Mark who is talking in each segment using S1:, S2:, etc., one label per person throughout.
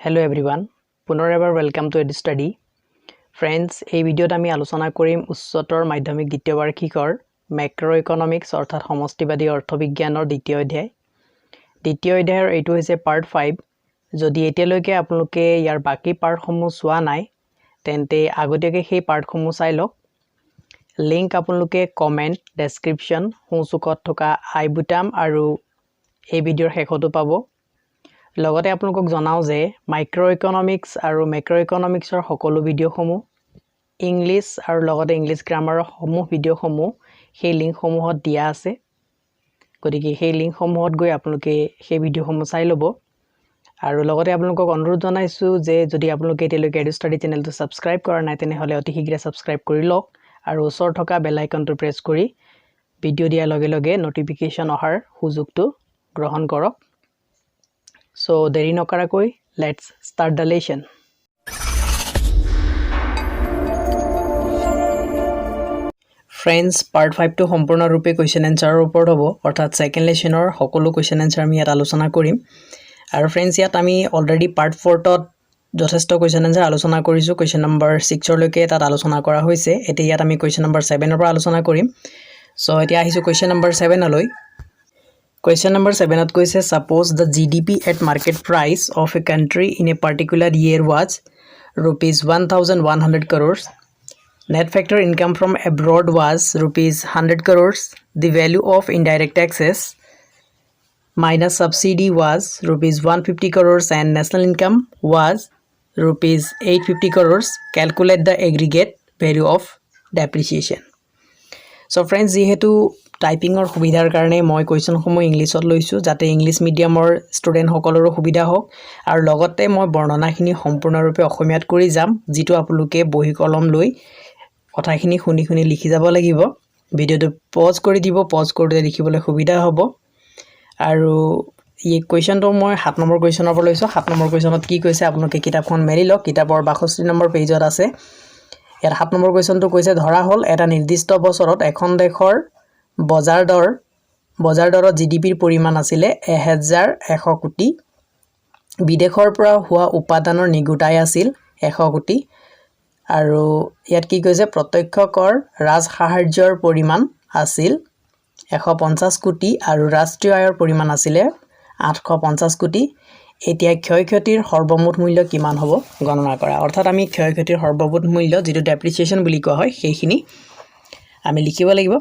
S1: Hello' everyone, পুনৰ এবাৰ welcome to Edu Study। Friends, এই ভিডিঅ'ত আমি আলোচনা কৰিম উচ্চতৰ মাধ্যমিক দ্বিতীয় বাৰ্ষিকৰ মেক্ৰ' ইকনমিক্স অৰ্থাৎ সমষ্টিবাদী অৰ্থবিজ্ঞানৰ দ্বিতীয় অধ্যায়। দ্বিতীয় অধ্যায়ৰ এইটো হৈছে পাৰ্ট 5। যদি এতিয়ালৈকে আপোনালোকে ইয়াৰ বাকী পাৰ্টসমূহ চোৱা নাই, তেন্তে আগতীয়াকৈ সেই পাৰ্টসমূহ চাই লওক। লিংক আপোনালোকে কমেণ্ট, ডেছক্ৰিপশ্যন, সোঁচুকত থকা আই বুটাম আৰু এই ভিডিঅ'ৰ শেষতো পাব। লগতে আপোনালোকক জনাওঁ যে মাইক্ৰ' ইকনমিক্স আৰু মেক্ৰ' ইকনমিক্সৰ সকলো ভিডিঅ'সমূহ, ইংলিছ আৰু লগতে ইংলিছ গ্ৰামাৰৰ সমূহ ভিডিঅ'সমূহ সেই লিংকসমূহত দিয়া আছে। গতিকে সেই লিংকসমূহত গৈ আপোনালোকে সেই ভিডিঅ'সমূহ চাই ল'ব। আৰু লগতে আপোনালোকক অনুৰোধ জনাইছোঁ যে যদি আপোনালোকে এতিয়ালৈকে এডু ষ্টাডি চেনেলটো ছাবস্ক্ৰাইব কৰা নাই, তেনেহ'লে অতি শীঘ্ৰে ছাবস্ক্ৰাইব কৰি লওক আৰু ওচৰত থকা বেল আইকনটো প্ৰেছ কৰি ভিডিঅ' দিয়াৰ লগে লগে ন'টিফিকেশ্যন অহাৰ সুযোগটো গ্ৰহণ কৰক। চ' দেৰি নকৰাকৈ let's start the lesson। Friends, part 5টো সম্পূৰ্ণৰূপে কুৱেশ্যন এনচাৰৰ ওপৰত হ'ব, অৰ্থাৎ ছেকেণ্ড লেচনৰ সকলো কুৱেশ্যন এনচাৰ আমি ইয়াত আলোচনা কৰিম। আৰু ফ্ৰেণ্ডছ, ইয়াত আমি অলৰেডি পাৰ্ট 4ত যথেষ্ট কুৱেশ্যন এনচাৰ আলোচনা কৰিছোঁ। কুৱেশ্যন নম্বৰ 6ৰলৈকে তাত আলোচনা কৰা হৈছে। এতিয়া ইয়াত আমি কুৱেশ্যন নম্বৰ 7ৰ পৰা আলোচনা কৰিম। চ' এতিয়া আহিছোঁ কুৱেশ্যন নম্বৰ 7লৈ। কুৱেশ্যন নম্বৰ 7ত কৈছে, suppose the GDP at market price of a country in a particular year was ₹1100 crores. Net factor income from abroad was ₹100 crores. The value of indirect taxes minus subsidy was ₹150 crores and national income was ₹850 crores. Calculate the aggregate value of depreciation. So friends, যিহেতু টাইপিঙৰ সুবিধাৰ কাৰণে মই কুৱেশ্যনসমূহ ইংলিছত লৈছোঁ, যাতে English মিডিয়ামৰ ষ্টুডেণ্টসকলৰো সুবিধা হওক আৰু লগতে মই বৰ্ণনাখিনি সম্পূৰ্ণৰূপে অসমীয়াত কৰি যাম, যিটো আপোনালোকে বহী কলম লৈ কথাখিনি শুনি শুনি লিখি যাব লাগিব। ভিডিঅ'টো পজ কৰি দিব, পজ কৰোঁতে লিখিবলৈ সুবিধা হ'ব। আৰু এই কুৱেশ্যনটো মই 7 নম্বৰ কুৱেশ্যনৰ পৰা লৈছোঁ। 7 নম্বৰ কুৱেশ্যনত কি কৈছে, আপোনালোকে কিতাপখন মেলি লওক। কিতাপৰ 62 নম্বৰ পেজত আছে। ইয়াত 7 নম্বৰ কুৱেশ্যনটো কৈছে, ধৰা হ'ল এটা নিৰ্দিষ্ট বছৰত এখন দেশৰ বজাৰ দৰত জিডিপিৰ পৰিমাণ আছিলে 1100 কোটি। বিদেশৰ পৰা হোৱা উপাদানৰ নিগুট আয় আছিল 100 কোটি। আৰু ইয়াত কি কৈছে? প্ৰত্যক্ষ কৰ ৰাজসাহায্যৰ পৰিমাণ আছিল 150 কোটি আৰু ৰাষ্ট্ৰীয় আয়ৰ পৰিমাণ আছিলে 850 কোটি। এতিয়া ক্ষয় ক্ষতিৰ সৰ্বমুঠ মূল্য কিমান হ'ব গণনা কৰা। অৰ্থাৎ আমি ক্ষয় ক্ষতিৰ সৰ্বমুঠ মূল্য, যিটো ডেপ্ৰিচিয়েশ্যন বুলি কোৱা হয়, সেইখিনি আমি লিখিব লাগিব।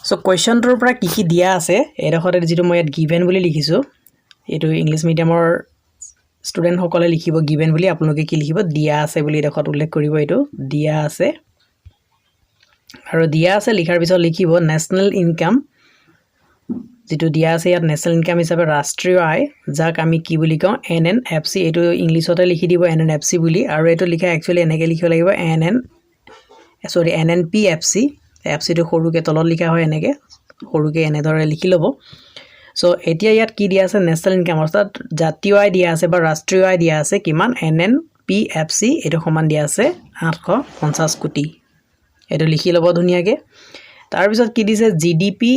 S1: চ' কুৱেশ্যনটোৰ পৰা কি কি দিয়া আছে, এইডোখৰতে যিটো মই ইয়াত গিভেন বুলি লিখিছোঁ, এইটো ইংলিছ মিডিয়ামৰ ষ্টুডেণ্টসকলে লিখিব গিভেন বুলি। আপোনালোকে কি লিখিব? দিয়া আছে বুলি এইডোখৰত উল্লেখ কৰিব। এইটো দিয়া আছে আৰু দিয়া আছে লিখাৰ পিছত লিখিব নেশ্যনেল ইনকাম, যিটো দিয়া আছে ইয়াত নেশ্যনেল ইনকাম হিচাপে ৰাষ্ট্ৰীয় আয়, যাক আমি কি বুলি কওঁ? এনএনএফচি। এইটো ইংলিছতে লিখি দিব এনএনএফচি বুলি। আৰু এইটো লিখা একচুৱেলি এনেকৈ লিখিব লাগিব, এন এন চৰি এনএনপিএফচি। এফ চিটো সৰুকৈ তলত লিখা হয়, এনেকৈ সৰুকৈ এনেদৰে লিখি ল'ব। চ' এতিয়া ইয়াত কি দিয়া আছে? নেশ্যনেল ইনকাম অৰ্থাৎ জাতীয় আয় দিয়া আছে বা ৰাষ্ট্ৰীয় আয় দিয়া আছে কিমান? এনএনপিএফচি, এইটো সমান দিয়া আছে 850 কোটি। এইটো লিখি ল'ব ধুনীয়াকৈ। তাৰপিছত কি দিছে? জিডিপি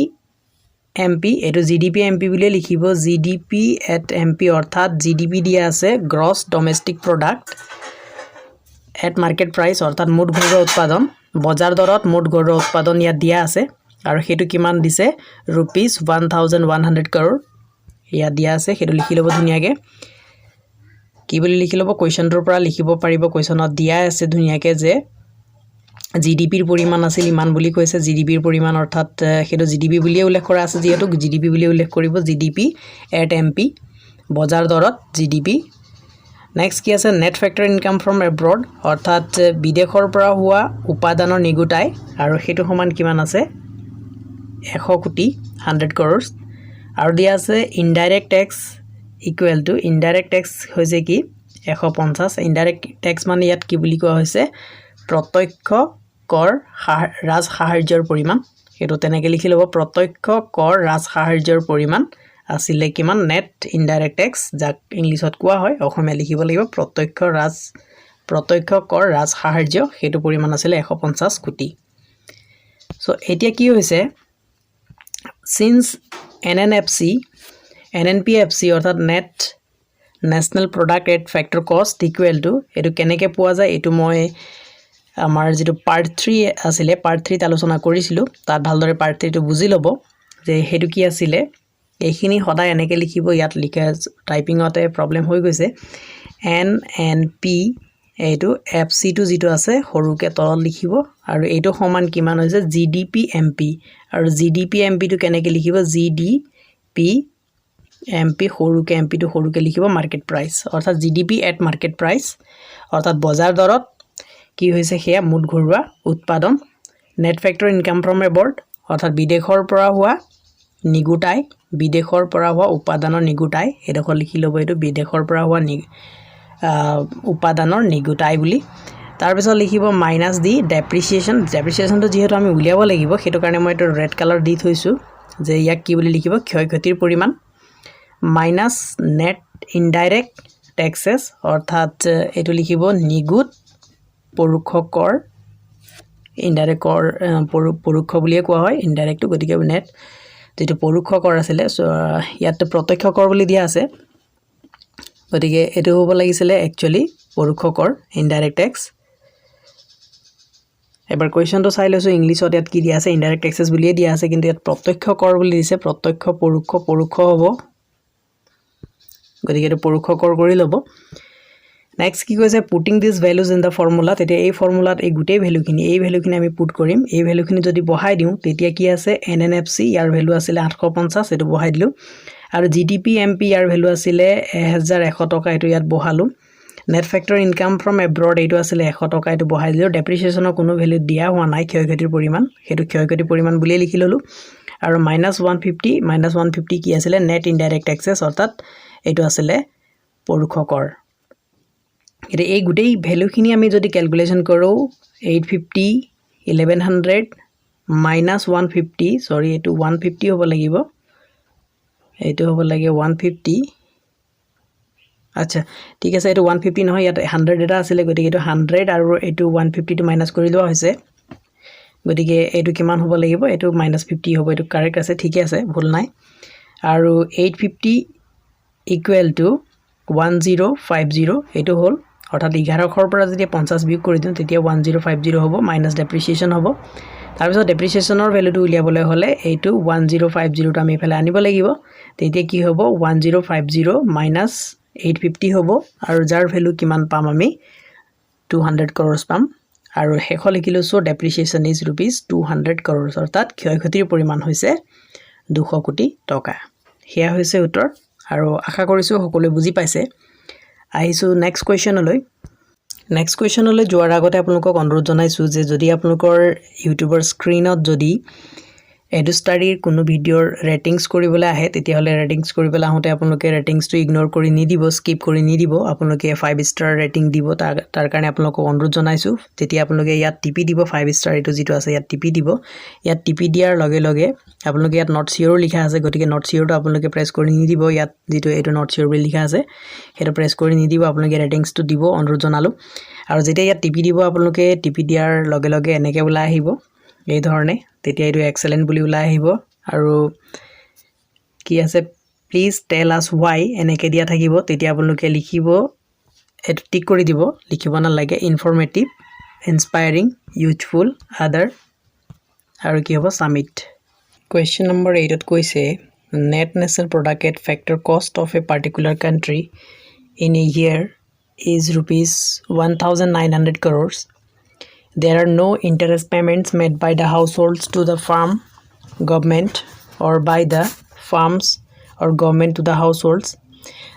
S1: এমপি, এইটো জিডিপি এমপি বুলিয়ে লিখিব। জিডিপি এট এমপি, অৰ্থাৎ জিডিপি দিয়া আছে, gross domestic product at market price, অৰ্থাৎ মুঠ ঘৰুৱা উৎপাদন, বজাৰ দৰত মুঠ ঘৰুৱা উৎপাদন ইয়াত দিয়া আছে। আৰু সেইটো কিমান দিছে? ₹1100 crore ইয়াত দিয়া আছে। সেইটো লিখি ল'ব ধুনীয়াকৈ। কি বুলি লিখি ল'ব? কুৱেশ্যনটোৰ পৰা লিখিব পাৰিব। কুৱেশ্যনত দিয়া আছে ধুনীয়াকৈ যে জিডিপিৰ পৰিমাণ আছিল ইমান বুলি কৈছে। জিডিপিৰ পৰিমাণ, অৰ্থাৎ সেইটো জিডিপি বুলিয়ে উল্লেখ কৰা আছে, যিহেতু জিডিপি বুলিয়ে উল্লেখ কৰিব। জিডিপি এট এমপি, বজাৰ দৰত জিডিপি। নেক্সট কি আছে? Net factor income from abroad, অৰ্থাৎ বিদেশৰ পৰা হোৱা উপাদানৰ নিগুট আয় আৰু সেইটো সমান কিমান আছে? 100 কোটি, 100 ক্ৰ'ৰ্ছ। আৰু দিয়া আছে indirect tax equal to, indirect tax হৈছে কি? 150। ইনডাইৰেক্ট টেক্স মানে ইয়াত কি বুলি কোৱা হৈছে? প্ৰত্যক্ষ কৰ ৰাজসাহায্যৰ পৰিমাণ। সেইটো তেনেকৈ লিখি ল'ব। প্ৰত্যক্ষ কৰ ৰাজসাহায্যৰ পৰিমাণ আছিলে কিমান? নেট ইনডাইৰেক্ট টেক্স যাক ইংলিছত কোৱা হয়, অসমীয়া লিখিব লাগিব প্ৰত্যক্ষ কৰ ৰাজসাহায্য, সেইটো পৰিমাণ আছিলে 150 কোটি। চ' এতিয়া কি হৈছে? Signs NNFC, এনএনপিএফচি, অৰ্থাৎ net National product at factor cost equal to, এইটো কেনেকৈ পোৱা যায়, এইটো মই আমাৰ যিটো পাৰ্ট থ্ৰী আছিলে, পাৰ্ট থ্ৰীত আলোচনা কৰিছিলোঁ। তাত ভালদৰে পাৰ্ট থ্ৰীটো বুজি ল'ব যে সেইটো কি আছিলে। এইখিনি সদায় এনেকৈ লিখিব। ইয়াত লিখা টাইপিঙতে প্ৰব্লেম হৈ গৈছে। এন এন পি, এইটো এফ চিটো যিটো আছে, সৰুকৈ তলত লিখিব। আৰু এইটো সমান কিমান হৈছে? G D P M P. আৰু জি ডি পি এম পিটো কেনেকৈ লিখিব? G D P M P, সৰুকৈ এম পিটো সৰুকৈ লিখিব। মাৰ্কেট প্ৰাইচ, অৰ্থাৎ GDP at market price, অৰ্থাৎ বজাৰ দৰত কি হৈছে সেয়া মুঠ ঘৰুৱা উৎপাদন। Net factor income from abroad, অৰ্থাৎ বিদেশৰ পৰা হোৱা নিগুট আয়, বিদেশৰ পৰা হোৱা উপাদানৰ নিগুট আয়। এইডোখৰ লিখি ল'ব, এইটো বিদেশৰ পৰা হোৱা উপাদানৰ নিগুট আয় বুলি। তাৰপিছত লিখিব মাইনাছ দি ডেপ্ৰিচিয়েশ্যন। ডেপ্ৰিচিয়েশ্যনটো যিহেতু আমি উলিয়াব লাগিব, সেইটো কাৰণে মই এইটো ৰেড কালাৰ দি থৈছোঁ যে ইয়াক কি বুলি লিখিব? ক্ষয় ক্ষতিৰ পৰিমাণ। মাইনাছ নেট ইনডাইৰেক্ট টেক্সেছ, অৰ্থাৎ এইটো লিখিব নিগুট পৰোক্ষ কৰ। ইনডাইৰেক্ট কৰ পৰোক্ষ বুলিয়ে কোৱা হয় ইনডাইৰেক্টটো। গতিকে নেট যিটো পৰোক্ষ কৰ আছিলে, চ' ইয়াত প্ৰত্যক্ষ কৰ বুলি দিয়া আছে, গতিকে এইটো হ'ব লাগিছিলে একচুৱেলি পৰোক্ষ কৰ, ইনডাইৰেক্ট টেক্স। এবাৰ কুৱেশ্যনটো চাই লৈছোঁ ইংলিছত। ইয়াত কি দিয়া আছে? ইনডাইৰেক্ট টেক্সেছ বুলিয়ে দিয়া আছে, কিন্তু ইয়াত প্ৰত্যক্ষ কৰ বুলি দিছে। প্ৰত্যক্ষ, পৰোক্ষ, পৰোক্ষ হ'ব। গতিকে এইটো পৰোক্ষ কৰ কৰি ল'ব। নেক্সট কি কৈছে? Putting these values in the formula। তেতিয়া এই ফৰ্মুলাত এই গোটেই ভেলুখিনি, এই ভেলুখিনি আমি পুট কৰিম। এই ভেলুখিনি যদি বহাই দিওঁ, তেতিয়া কি আছে? এন এন এফ চি, ইয়াৰ ভেলু আছিলে 850, এইটো বহাই দিলোঁ। আৰু G D P M P, ইয়াৰ ভেলু আছিলে 1100 টকা, এইটো ইয়াত বহালোঁ। Net factor income from abroad, এইটো আছিলে 100 টকা, এইটো বহাই দিলোঁ। ডেপ্ৰিচিয়েশ্যনৰ কোনো ভেলু দিয়া হোৱা নাই, ক্ষয় ক্ষতিৰ পৰিমাণ, সেইটো ক্ষয় ক্ষতিৰ পৰিমাণ বুলিয়ে লিখি ল'লোঁ। আৰু minus 150, minus 150 কি আছিলে? নেট ইনডাইৰেক্ট টেক্সেছ, অৰ্থাৎ এইটো আছিলে পৰোক্ষ কৰ। এতিয়া এই গোটেই ভেলুখিনি আমি যদি কেলকুলেশ্যন কৰোঁ, 850, 1100 minus 150, sorry, এইটো 150 হ'ব লাগিব, এইটো হ'ব লাগে 150। আচ্ছা, ঠিক আছে, এইটো 150 নহয়, ইয়াত 100 এটা আছিলে, গতিকে এইটো 100 আৰু এইটো 150টো মাইনাছ কৰি লোৱা হৈছে। গতিকে এইটো কিমান হ'ব লাগিব? এইটো মাইনাছ 50 হ'ব। এইটো কাৰেক্ট আছে, ঠিকে আছে, ভুল নাই। আৰু 850 equal to 1050, এইটো হ'ল। অৰ্থাৎ 1100ৰ পৰা যেতিয়া 50 বিয়োগ কৰি দিওঁ, তেতিয়া 1050 হ'ব, মাইনাছ ডেপ্ৰিচিয়েশ্যন হ'ব। তাৰপিছত ডেপ্ৰিচিয়েশ্যনৰ ভেলুটো উলিয়াবলৈ হ'লে এইটো 1050টো আমি এইফালে আনিব লাগিব। তেতিয়া কি হ'ব? 1050 minus 850 হ'ব। আৰু যাৰ ভেলু কিমান পাম আমি? 200 ক্ৰ'ৰ্ছ পাম। আৰু শেষত লিখি লৈছোঁ, depreciation is rupees 200 crores, অৰ্থাৎ ক্ষয় ক্ষতিৰ পৰিমাণ হৈছে 200 কোটি টকা। সেয়া হৈছে উত্তৰ আৰু আশা কৰিছোঁ সকলোৱে বুজি পাইছে। আহিছোঁ নেক্সট কুৱেশ্যনলৈ। নেক্সট কুৱেশ্যনলৈ যোৱাৰ আগতে আপোনালোকক অনুৰোধ জনাইছোঁ যে যদি আপোনালোকৰ ইউটিউবৰ স্ক্ৰীণত যদি এডু ষ্টাডিৰ কোনো ভিডিঅ'ৰ ৰেটিংছ কৰিবলৈ আহে, তেতিয়াহ'লে ৰেটিংছ কৰিবলৈ আহোঁতে আপোনালোকে ৰেটিংছটো ইগন'ৰ কৰি নিদিব, স্কিপ কৰি নিদিব। আপোনালোকে 5 ষ্টাৰ ৰেটিং দিব, তাৰ কাৰণে আপোনালোকক অনুৰোধ জনাইছোঁ। তেতিয়া আপোনালোকে ইয়াত টিপি দিব, 5 ষ্টাৰ এইটো যিটো আছে, ইয়াত টিপি দিব। ইয়াত টিপি দিয়াৰ লগে লগে আপোনালোকে ইয়াত not চিয়'ৰো লিখা আছে, গতিকে not চিয়'ৰটো আপোনালোকে প্ৰেছ কৰি নিদিব। ইয়াত যিটো এইটো not চিয়'ৰ বুলি লিখা আছে, সেইটো প্ৰেছ কৰি নিদিব। আপোনালোকে ৰেটিংছটো দিব, অনুৰোধ জনালোঁ। আৰু যেতিয়া ইয়াত টিপি দিব, আপোনালোকে টিপি দিয়াৰ লগে লগে এনেকৈ ওলাই আহিব এই ধৰণে। তেতিয়া এইটো এক্সেলেণ্ট বুলি ওলাই আহিব আৰু কি আছে, "Please tell us why" এনেকৈ দিয়া থাকিব। তেতিয়া আপোনালোকে লিখিব, এইটো টিক কৰি দিব, লিখিব নালাগে। ইনফৰ্মেটিভ, ইনস্পায়াৰিং, ইউজফুল, আদাৰ। আৰু কি হ'ব? ছাবমিট। কুৱেশ্যন নম্বৰ 8ত কৈছে, net national product at factor cost of a particular country in a year is rupees 1900 crores. There are no interest payments made by the households to the firm, government, or by the firms or government to the households.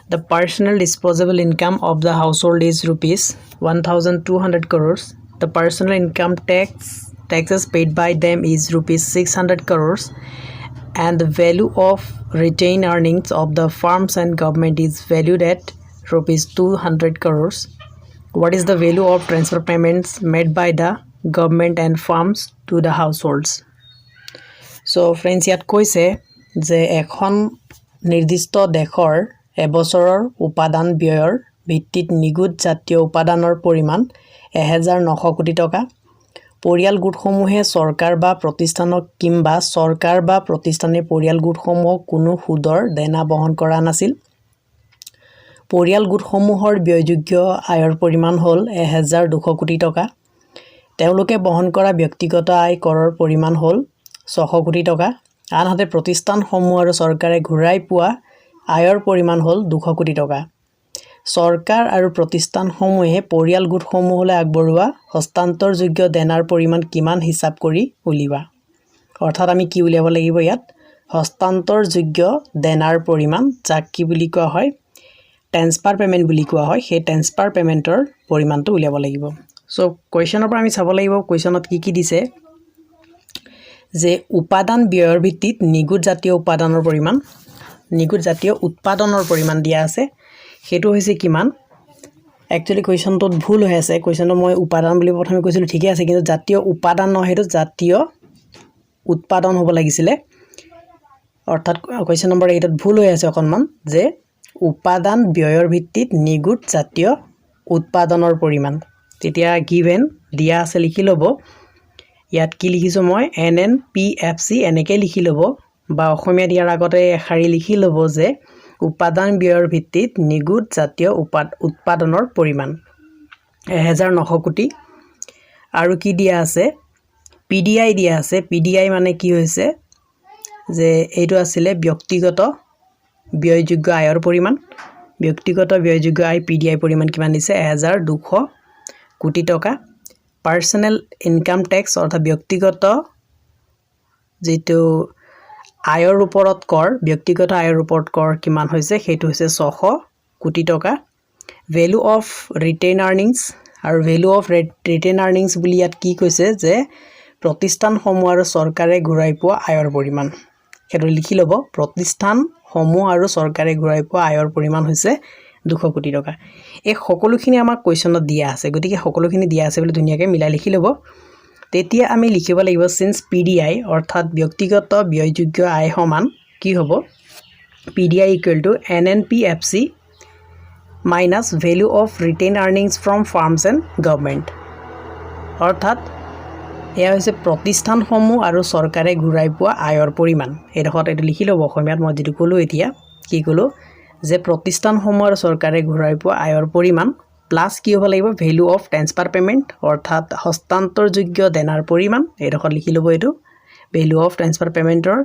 S1: The personal disposable income of the household is rupees 1200 crores. The personal income taxes paid by them is rupees 600 crores and the value of retained earnings of the firms and government is valued at rupees 200 crores. What is the value of transfer payments made by the government and firms to the households? So friends, ইয়াত কৈছে যে এখন নিৰ্দিষ্ট দেশৰ এবছৰৰ উপাদান ব্যয়ৰ ভিত্তিত নিগুট জাতীয় উপাদানৰ পৰিমাণ 1900 কোটি টকা। পৰিয়াল গোটসমূহে চৰকাৰ বা প্ৰতিষ্ঠানক কিম্বা চৰকাৰ বা প্ৰতিষ্ঠানে পৰিয়াল গোটসমূহক কোনো সুদৰ দেনা বহন কৰা নাছিল। পৰিয়াল গোটসমূহৰ ব্যয়যোগ্য আয়ৰ পৰিমাণ হ'ল 1200 কোটি টকা। তেওঁলোকে বহন কৰা ব্যক্তিগত আয় কৰৰ পৰিমাণ হ'ল 600 কোটি টকা। আনহাতে প্ৰতিষ্ঠানসমূহ আৰু চৰকাৰে ঘূৰাই পোৱা আয়ৰ পৰিমাণ হ'ল 200 কোটি টকা। চৰকাৰ আৰু প্ৰতিষ্ঠানসমূহে পৰিয়াল গোটসমূহলৈ আগবঢ়োৱা হস্তান্তৰযোগ্য দেনাৰ পৰিমাণ কিমান হিচাপ কৰি উলিওৱা। অৰ্থাৎ আমি কি উলিয়াব লাগিব ইয়াত? হস্তান্তৰযোগ্য দেনাৰ পৰিমাণ, যাক কি বুলি কোৱা হয়? ট্ৰেন্সফাৰ পে'মেণ্ট বুলি কোৱা হয়। সেই ট্ৰেন্সফাৰ পে'মেণ্টৰ পৰিমাণটো উলিয়াব লাগিব। চ' কুৱেশ্যনৰ পৰা আমি চাব লাগিব কুৱেশ্যনত কি কি দিছে, যে উপাদান ব্যয়ৰ ভিত্তিত নিগুট জাতীয় উপাদানৰ পৰিমাণ, নিগুট জাতীয় উৎপাদনৰ পৰিমাণ দিয়া আছে। সেইটো হৈছে কিমান? একচুৱেলি কুৱেশ্যনটোত ভুল হৈ আছে। কুৱেশ্যনটো মই উপাদান বুলি প্ৰথমে কৈছিলোঁ, ঠিকে আছে, কিন্তু জাতীয় উপাদান নহয়, সেইটো জাতীয় উৎপাদন হ'ব লাগিছিলে। অৰ্থাৎ কুৱেশ্যন নম্বৰ 8ত ভুল হৈ আছে অকণমান, যে উপাদান ব্যয়ৰ ভিত্তিত নিগুট জাতীয় উৎপাদনৰ পৰিমাণ। তেতিয়া গিভেন দিয়া আছে, লিখি ল'ব। ইয়াত কি লিখিছোঁ মই? NNPFC এনেকৈ লিখি ল'ব বা অসমীয়া দিয়াৰ আগতে এশাৰী লিখি ল'ব যে উপাদান ব্যয়ৰ ভিত্তিত নিগুট জাতীয় উৎপাদনৰ পৰিমাণ 1900 কোটি। আৰু কি দিয়া আছে? পিডিআই দিয়া আছে। পিডিআই মানে কি হৈছে যে এইটো আছিলে ব্যক্তিগত ব্যয়যোগ্য আয়ৰ পৰিমাণ। ব্যক্তিগত ব্যয়যোগ্য আয় পিডিআই পৰিমাণ কিমান দিছে? 1200 কোটি টকা। পাৰ্চনেল ইনকাম টেক্স, অৰ্থাৎ ব্যক্তিগত যিটো আয়ৰ ওপৰত কৰ, ব্যক্তিগত আয়ৰ ওপৰত কৰ কিমান হৈছে? সেইটো হৈছে 600 কোটি টকা। ভেলু অফ ৰিটেইন আৰ্নিংছ আৰু ভেলু অফ ৰিটেইন আৰ্নিংছ বুলি ইয়াত কি কৈছে যে প্ৰতিষ্ঠানসমূহ আৰু চৰকাৰে ঘূৰাই পোৱা আয়ৰ পৰিমাণ। সেইটো লিখি ল'ব। প্ৰতিষ্ঠানসমূহ আৰু চৰকাৰে ঘূৰাই পোৱা আয়ৰ পৰিমাণ হৈছে 200 কোটি টকা। এই সকলোখিনি আমাক কুৱেশ্যনত দিয়া আছে। গতিকে সকলোখিনি দিয়া আছে বুলি ধুনীয়াকৈ মিলাই লিখি ল'ব। তেতিয়া আমি লিখিব লাগিব চিন্স পিডিআই, অৰ্থাৎ ব্যক্তিগত ব্যয়যোগ্য আয় সমান কি হ'ব? PDI equal to NNPFC minus value of retained earnings from firms and government। অৰ্থাৎ এয়া হৈছে প্ৰতিষ্ঠানসমূহ আৰু চৰকাৰে ঘূৰাই পোৱা আয়ৰ পৰিমাণ। এইডোখৰত এইটো লিখি ল'ব অসমীয়াত, মই যিটো ক'লোঁ এতিয়া। কি ক'লোঁ যে প্ৰতিষ্ঠানসমূহ আৰু চৰকাৰে ঘূৰাই পোৱা আয়ৰ পৰিমাণ প্লাছ কি হ'ব লাগিব? ভেলু অফ ট্ৰেন্সফাৰ পে'মেণ্ট, অৰ্থাৎ হস্তান্তৰযোগ্য দেনাৰ পৰিমাণ। এইডোখৰত লিখি ল'ব এইটো ভেলু অফ ট্ৰেন্সফাৰ পে'মেণ্টৰ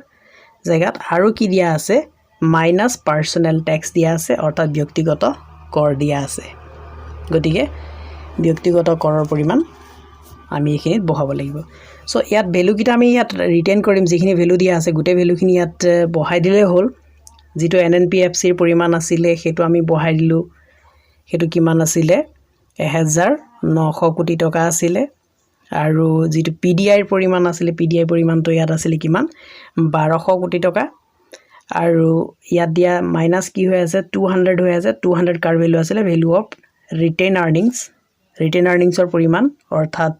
S1: জেগাত। আৰু কি দিয়া আছে? মাইনাছ পাৰ্চনেল টেক্স দিয়া আছে, অৰ্থাৎ ব্যক্তিগত কৰ দিয়া আছে। গতিকে ব্যক্তিগত কৰৰ পৰিমাণ আমি এইখিনিত বহাব লাগিব। চ' ইয়াত ভেলুকেইটা আমি ইয়াত ৰিটেইন কৰিম। যিখিনি ভেলু দিয়া আছে, গোটেই ভেলুখিনি ইয়াত বহাই দিলেই হ'ল। যিটো এনএনপিএফচিৰ পৰিমাণ আছিলে, সেইটো আমি বহাই দিলোঁ। সেইটো কিমান আছিলে? 1900 কোটি টকা আছিলে। আৰু যিটো পিডিআইৰ পৰিমাণ আছিলে, পিডিআইৰ পৰিমাণটো ইয়াত আছিলে কিমান? 1200 কোটি টকা। আৰু ইয়াত দিয়া মাইনাছ কি হৈ আছে? 200 হৈ আছে। 200 কাৰ ভেলু আছিলে? Value of retain earnings, retain আৰ্নিংছৰ পৰিমাণ, অৰ্থাৎ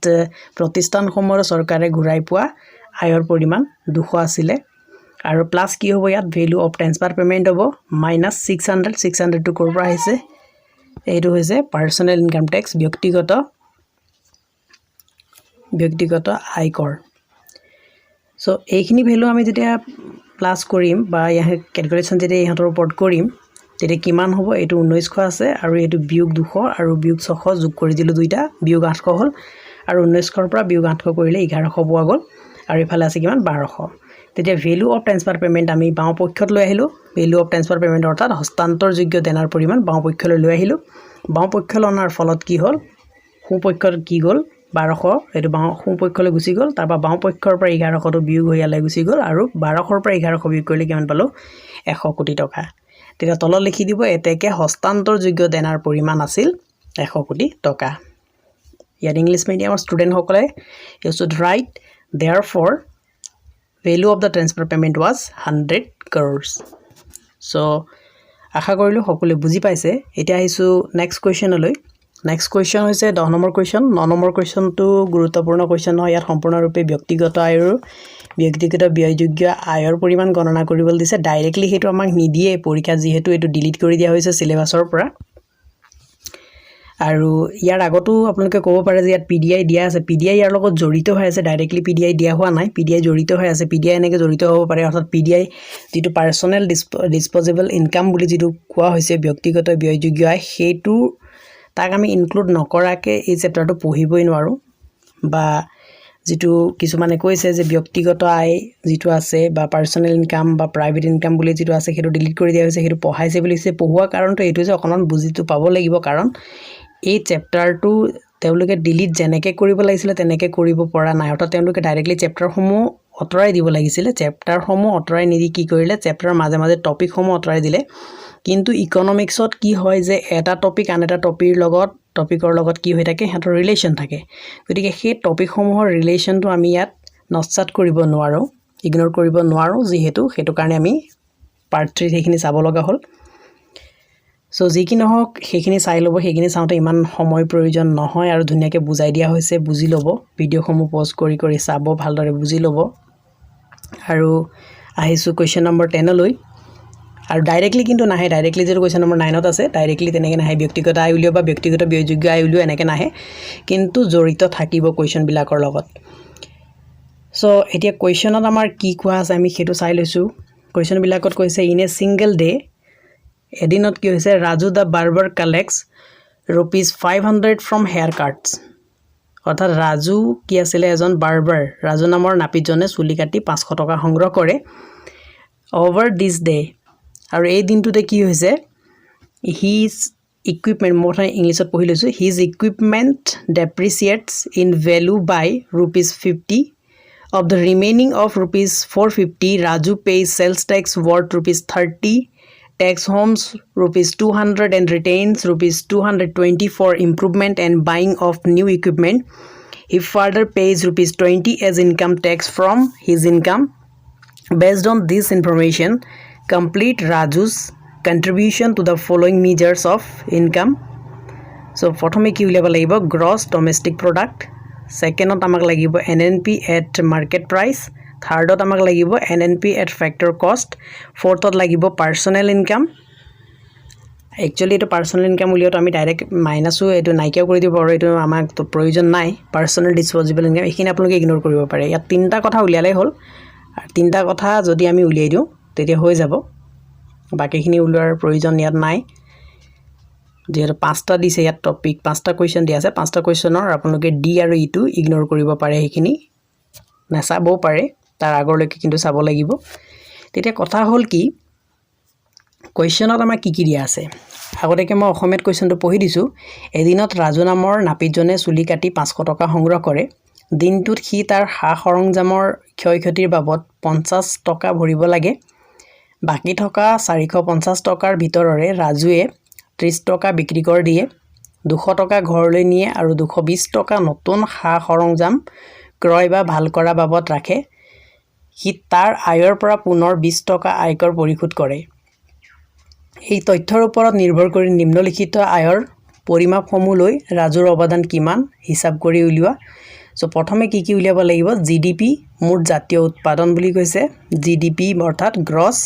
S1: প্ৰতিষ্ঠানসমূহৰ চৰকাৰে ঘূৰাই পোৱা আয়ৰ পৰিমাণ 200 আছিলে। আৰু প্লাছ কি হ'ব ইয়াত? ভেলু অফ ট্ৰেন্সফাৰ পে'মেণ্ট হ'ব, মাইনাছ 600। 600টো ক'ৰ পৰা আহিছে? এইটো হৈছে পাৰ্চনেল ইনকাম টেক্স, ব্যক্তিগত আয়কৰ। চ' এইখিনি ভেলু আমি যেতিয়া প্লাছ কৰিম বা ইয়াৰ কেলকুলেশ্যন যেতিয়া ইহঁতৰ ওপৰত কৰিম, তেতিয়া কিমান হ'ব? এইটো 1900 আছে আৰু এইটো বিয়োগ 200 আৰু বিয়োগ 600, যোগ কৰি দিলোঁ দুইটা, বিয়োগ 800 হ'ল। আৰু 1900ৰ পৰা বিয়োগ 800 কৰিলে 1100 পোৱা গ'ল। আৰু ইফালে আছে কিমান? 1200। তেতিয়া ভেলু অফ ট্ৰেন্সফাৰ পে'মেণ্ট আমি বাওঁ পক্ষত লৈ আহিলোঁ। ভেলু অফ ট্ৰেন্সফাৰ পে'মেণ্ট, অৰ্থাৎ হস্তান্তৰযোগ্য দেনাৰ পৰিমাণ বাওঁ পক্ষলৈ লৈ আহিলোঁ। বাওঁ পক্ষলৈ অনাৰ ফলত কি হ'ল? সোঁপক্ষত কি গ'ল? 1200, এইটো সোঁপক্ষলৈ গুচি গ'ল। তাৰপৰা বাওঁ পক্ষৰ পৰা 1100টো বিয়োগ হৈ ইয়ালৈ গুচি গ'ল। আৰু 1200ৰ পৰা 1100 বিয়োগ কৰিলে কিমান পালোঁ? 100 কোটি টকা। তেতিয়া তলত লিখি দিব, এতেকে হস্তান্তৰযোগ্য দেনাৰ পৰিমাণ আছিল 100 কোটি টকা। ইয়াত English মিডিয়ামৰ ষ্টুডেণ্টসকলে you should write, "Therefore, value of the transfer payment was 100 crores." So আশা কৰিলোঁ সকলোৱে বুজি পাইছে। এতিয়া আহিছোঁ নেক্সট কুৱেশ্যনলৈ। নেক্সট কুৱেশ্যন হৈছে 10 নম্বৰ কুৱেশ্যন। ন নম্বৰ কুৱেশ্যনটো গুৰুত্বপূৰ্ণ কুৱেশ্যন হয়। ইয়াত সম্পূৰ্ণৰূপে ব্যক্তিগত আয়ৰ, ব্যক্তিগত ব্যয়যোগ্য আয়ৰ পৰিমাণ গণনা কৰিবলৈ দিছে। ডাইৰেক্টলি সেইটো আমাক নিদিয়ে পৰীক্ষাত, যিহেতু এইটো ডিলিট কৰি দিয়া হৈছে চিলেবাছৰ পৰা। আৰু ইয়াৰ আগতো আপোনালোকে ক'ব পাৰে যে ইয়াত পিডিআই দিয়া আছে। পিডিআই ইয়াৰ লগত জড়িত হৈ আছে, ডাইৰেক্টলি পিডিআই দিয়া হোৱা নাই, পিডিআই জড়িত হৈ আছে। পিডিআই এনেকৈ জড়িত হ'ব পাৰে, অৰ্থাৎ পিডিআই যিটো পাৰ্চনেল ডিছপ'জেবল ইনকাম বুলি যিটো কোৱা হৈছে, ব্যক্তিগত ব্যয়যোগ্য আয়, সেইটো তাক আমি ইনক্লুড নকৰাকৈ এই চেপ্টাৰটো পঢ়িবই নোৱাৰোঁ। বা যিটো কিছুমানে কৈছে যে ব্যক্তিগত আয় যিটো আছে বা পাৰ্চনেল ইনকাম বা প্ৰাইভেট ইনকাম বুলি যিটো আছে, সেইটো ডিলিট কৰি দিয়া হৈছে, সেইটো পঢ়াইছে বুলি কৈছে। পঢ়োৱাৰ কাৰণটো এইটো যে অকণমান বুজিটো পাব লাগিব, কাৰণ এই চেপ্টাৰটো তেওঁলোকে ডিলিট যেনেকৈ কৰিব লাগিছিলে তেনেকৈ কৰিব পৰা নাই। অৰ্থাৎ তেওঁলোকে ডাইৰেক্টলি চেপ্টাৰসমূহ আঁতৰাই দিব লাগিছিলে। চেপ্টাৰসমূহ আঁতৰাই নিদি কি কৰিলে? চেপ্টাৰৰ মাজে মাজে টপিকসমূহ আঁতৰাই দিলে। কিন্তু ইকনমিক্সত কি হয় যে এটা টপিক আন এটা টপিকৰ লগত কি হৈ থাকে, সিহঁতৰ ৰিলেশ্যন থাকে। গতিকে সেই টপিকসমূহৰ ৰিলেশ্যনটো আমি ইয়াত নস্যাৎ কৰিব নোৱাৰোঁ, ইগন'ৰ কৰিব নোৱাৰোঁ যিহেতু, সেইটো কাৰণে আমি পাৰ্ট 3ত সেইখিনি চাব লগা হ'ল। চ' যি কি নহওক, সেইখিনি চাই ল'ব। সেইখিনি চাওঁতে ইমান সময় প্ৰয়োজন নহয় আৰু ধুনীয়াকৈ বুজাই দিয়া হৈছে, বুজি ল'ব। ভিডিঅ'সমূহ প'জ কৰি কৰি চাব, ভালদৰে বুজি ল'ব। আৰু আহিছোঁ কুৱেশ্যন নম্বৰ 10লৈ। আৰু ডাইৰেক্টলি কিন্তু নাহে। ডাইৰেক্টলি যিটো কুৱেশ্যন নম্বৰ 9ত আছে, ডাইৰেক্টলি তেনেকৈ নাহে। ব্যক্তিগত আয় উলিওৱা বা ব্যক্তিগত ব্যয়যোগ্য আয় উলিওৱা এনেকৈ নাহে, কিন্তু জড়িত থাকিব কুৱেশ্যনবিলাকৰ লগত। চ' এতিয়া কুৱেশ্যনত আমাৰ কি কোৱা আছে, আমি সেইটো চাই লৈছোঁ। কুৱেশ্যনবিলাকত কৈছে, ইন এ ছিংগল ডে, এদিনত কি হৈছে, Raju the barber collects ₹500 from hair cuts। অৰ্থাৎ ৰাজু কি আছিলে? এজন বাৰ্বাৰ। ৰাজু নামৰ নাপিতজনে চুলি কাটি 500 টকা সংগ্ৰহ কৰে। অভাৰ দিছ ডে, আৰু এই দিনটোতে কি হৈছে, his equipment, মই প্ৰথমে ইংলিছত পঢ়ি লৈছোঁ, his equipment depreciates in value by ₹50. Of the remaining of ₹450, Raju pays sales tax worth ₹30, takes home ₹200 and retains ₹220 for improvement and buying of new equipment. He further pays ₹20 as income tax from his income. Based on this information, complete Raju's contribution to the following measures of income. So প্ৰথমে কি উলিয়াব লাগিব? Gross domestic product. ছেকেণ্ডত আমাক লাগিব NNP at market price। থাৰ্ডত আমাক লাগিব NNP at factor cost। ফ'ৰ্থত লাগিব পাৰ্চনেল ইনকাম। একচুৱেলি এইটো পাৰ্চনেল ইনকাম উলিওৱাটো আমি ডাইৰেক্ট মাইনাছো এইটো নাইকিয়াও কৰি দিব পাৰোঁ, এইটো আমাক প্ৰয়োজন নাই। পাৰ্চনেল ডিছপ'জিবল ইনকাম, এইখিনি আপোনালোকে ইগন'ৰ কৰিব পাৰে। ইয়াত তিনিটা কথা উলিয়ালেই হ'ল। তিনিটা কথা যদি আমি উলিয়াই দিওঁ, তেতিয়া হৈ যাব। বাকীখিনি উলিওৱাৰ প্ৰয়োজন ইয়াত নাই, যিহেতু পাঁচটা দিছে ইয়াত টপিক, পাঁচটা কুৱেশ্যন দিয়া আছে। পাঁচটা কুৱেশ্যনৰ আপোনালোকে ডি আৰু ইটো ইগন'ৰ কৰিব পাৰে, সেইখিনি নাচাবও পাৰে, তাৰ আগলৈকে কিন্তু চাব লাগিব। তেতিয়া কথা হ'ল কি, কুৱেশ্যনত আমাক কি কি দিয়া আছে? আগতীয়াকৈ মই অসমীয়াত কুৱেশ্যনটো পঢ়ি দিছোঁ। এদিনত ৰাজু নামৰ নাপিতজনে চুলি কাটি 500 টকা সংগ্ৰহ কৰে। দিনটোত সি তাৰ সা সৰঞ্জামৰ ক্ষয় ক্ষতিৰ বাবদ 50 টকা ভৰিব লাগে। বাকী থকা 450 টকাৰ ভিতৰৰে ৰাজুৱে 30 টকা বিক্ৰী কৰ দিয়ে, 200 টকা ঘৰলৈ নিয়ে আৰু 220 টকা নতুন সা সৰঞ্জাম ক্ৰয় বা ভাল কৰা বাবদ ৰাখে। সি তাৰ আয়ৰ পৰা পুনৰ 20 টকা আয়কৰ পৰিশোধ কৰে। এই তথ্যৰ ওপৰত নিৰ্ভৰ কৰি নিম্নলিখিত আয়ৰ পৰিমাপসমূহ লৈ ৰাজুৰ অৱদান কিমান হিচাপ কৰি উলিওৱা। চ' প্ৰথমে কি কি উলিয়াব লাগিব? জিডিপি, মুঠ জাতীয় উৎপাদন বুলি কৈছে। জিডিপি অৰ্থাৎ গ্ৰছ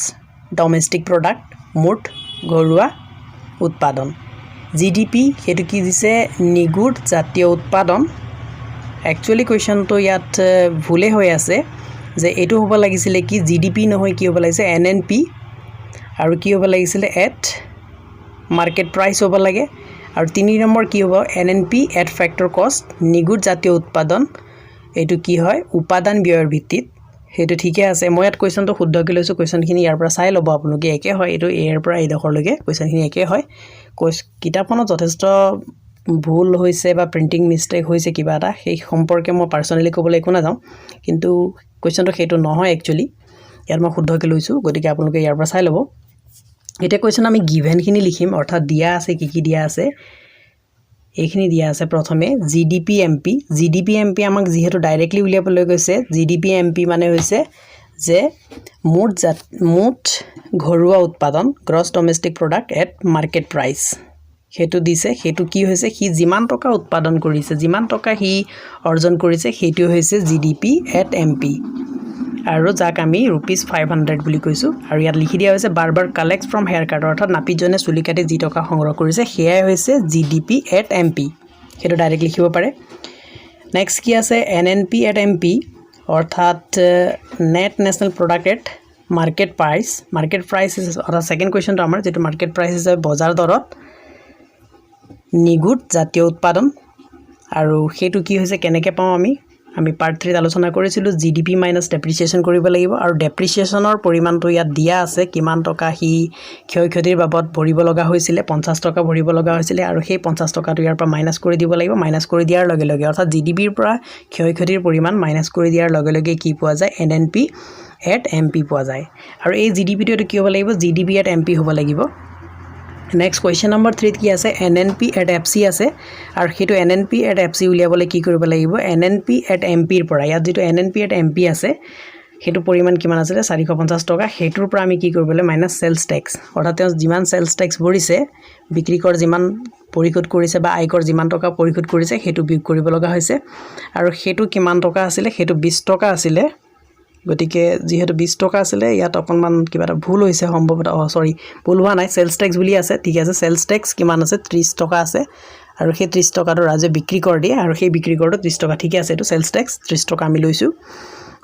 S1: ডমেষ্টিক প্ৰডাক্ট, মুঠ ঘৰুৱা উৎপাদন। জিডিপি সেইটো কি দিছে? নিগুট জাতীয় উৎপাদন। একচুৱেলি কুৱেশ্যনটো ইয়াত ভুলেই হৈ আছে যে এইটো হ'ব লাগিছিলে কি, জিডিপি নহয়, কি হ'ব লাগিছে? এনএনপি। আৰু কি হ'ব লাগিছিলে? এট মাৰ্কেট প্ৰাইচ হ'ব লাগে। আৰু 3 নম্বৰ কি হ'ব? NNP at factor cost, নিগুট জাতীয় উৎপাদন। এইটো কি হয়? উপাদান ব্যয়ৰ ভিত্তিত। সেইটো ঠিকে আছে। মই ইয়াত কুৱেশ্যনটো শুদ্ধকৈ লৈছোঁ। কুৱেশ্যনখিনি ইয়াৰ পৰা চাই ল'ব আপোনালোকে, একে হয়। এইটো ইয়াৰ পৰা এইডোখৰলৈকে কুৱেশ্যনখিনি একে হয়। কিতাপখনত যথেষ্ট ভুল হৈছে বা প্ৰিণ্টিং মিষ্টেক হৈছে কিবা এটা, সেই সম্পৰ্কে মই পাৰ্চনেলি ক'বলৈ একো নাযাওঁ, কিন্তু কুৱেশ্যনটো সেইটো নহয় একচুৱেলি। ইয়াত মই শুদ্ধকৈ লৈছোঁ, গতিকে আপোনালোকে ইয়াৰ পৰা চাই ল'ব। এতিয়া কুৱেশ্যন আমি গিভেনখিনি লিখিম, অৰ্থাৎ দিয়া আছে, কি কি দিয়া আছে, এইখিনি দিয়া আছে। প্ৰথমে GDP MP. GDP MP আমাক যিহেতু ডাইৰেক্টলি উলিয়াবলৈ কৈছে, জিডিপি এমপি মানে হৈছে যে মুঠ ঘৰুৱা উৎপাদন, gross domestic product at market price, সেইটো দিছে। সেইটো কি হৈছে? সি যিমান টকা উৎপাদন কৰিছে, যিমান টকা সি অৰ্জন কৰিছে, সেইটো হৈছে জিডিপি এট এমপি। আৰু যাক আমি ৰুপিজ 500 বুলি কৈছোঁ। আৰু ইয়াত লিখি দিয়া হৈছে, "Barber collect from hair cut", অৰ্থাৎ নাপিতজনে চুলি কাটি যি টকা সংগ্ৰহ কৰিছে, সেয়াই হৈছে জিডিপি এট এম পি। সেইটো ডাইৰেক্ট লিখিব পাৰে। নেক্সট কি আছে? এনএনপি এট এম পি, অৰ্থাৎ net national product at market price. Market price, অৰ্থাৎ ছেকেণ্ড কুৱেশ্যনটো আমাৰ যিটো মাৰ্কেট প্ৰাইচ হিচাপে বজাৰ দৰত নিগুট জাতীয় উৎপাদন। আৰু সেইটো কি হৈছে, কেনেকৈ পাওঁ আমি? আমি পাৰ্ট থ্ৰীত আলোচনা কৰিছিলোঁ, জিডিপি মাইনাছ ডেপ্ৰিচিয়েশ্যন কৰিব লাগিব। আৰু ডেপ্ৰিচিয়েশ্যনৰ পৰিমাণটো ইয়াত দিয়া আছে, কিমান টকা সি ক্ষয় ক্ষতিৰ বাবদ ভৰিব লগা হৈছিলে। 50 টকা ভৰিব লগা হৈছিলে। আৰু সেই 50 টকাটো ইয়াৰ পৰা মাইনাছ কৰি দিব লাগিব। মাইনাছ কৰি দিয়াৰ লগে লগে, অৰ্থাৎ জিডিপিৰ পৰা ক্ষয় ক্ষতিৰ পৰিমাণ মাইনাছ কৰি দিয়াৰ লগে লগে কি পোৱা যায়? এনএনপি এট এম পি পোৱা যায়। আৰু এই জিডিপিটো এইটো কি হ'ব লাগিব? জিডিপি এট এম পি হ'ব লাগিব। নেক্সট কুৱেশ্যন নম্বৰ থ্ৰীত কি আছে? এনএনপি এট এফ চি আছে। আৰু সেইটো এনএনপি এট এফ চি উলিয়াবলৈ কি কৰিব লাগিব? এনএনপি এট এম পিৰ পৰা, ইয়াত যিটো এনএনপি এট এম পি আছে, সেইটো পৰিমাণ কিমান আছিলে? 450 টকা। সেইটোৰ পৰা আমি কি কৰিব লাগিব? মাইনাছ চেলছ টেক্স, অৰ্থাৎ তেওঁ যিমান চেলছ টেক্স ভৰিছে, বিক্ৰী কৰ যিমান পৰিশোধ কৰিছে বা আয়কৰ যিমান টকা পৰিশোধ কৰিছে, সেইটো বিয়োগ কৰিব লগা হৈছে। আৰু সেইটো কিমান টকা আছিলে? সেইটো 20 টকা আছিলে। গতিকে যিহেতু 20 টকা আছিলে, ইয়াত অকণমান কিবা এটা ভুল হৈছে সম্ভৱতঃ। অঁ, চৰি, ভুল হোৱা নাই, চেলছ টেক্স বুলি আছে, ঠিক আছে। চেলছ টেক্স কিমান আছে? 30 টকা আছে। আৰু সেই 30 টকাটো ৰাজে বিক্ৰী কৰ দিয়ে আৰু সেই বিক্ৰী কৰটো 30 টকা, ঠিকে আছে। এইটো চেলছ টেক্স 30 টকা আমি লৈছোঁ।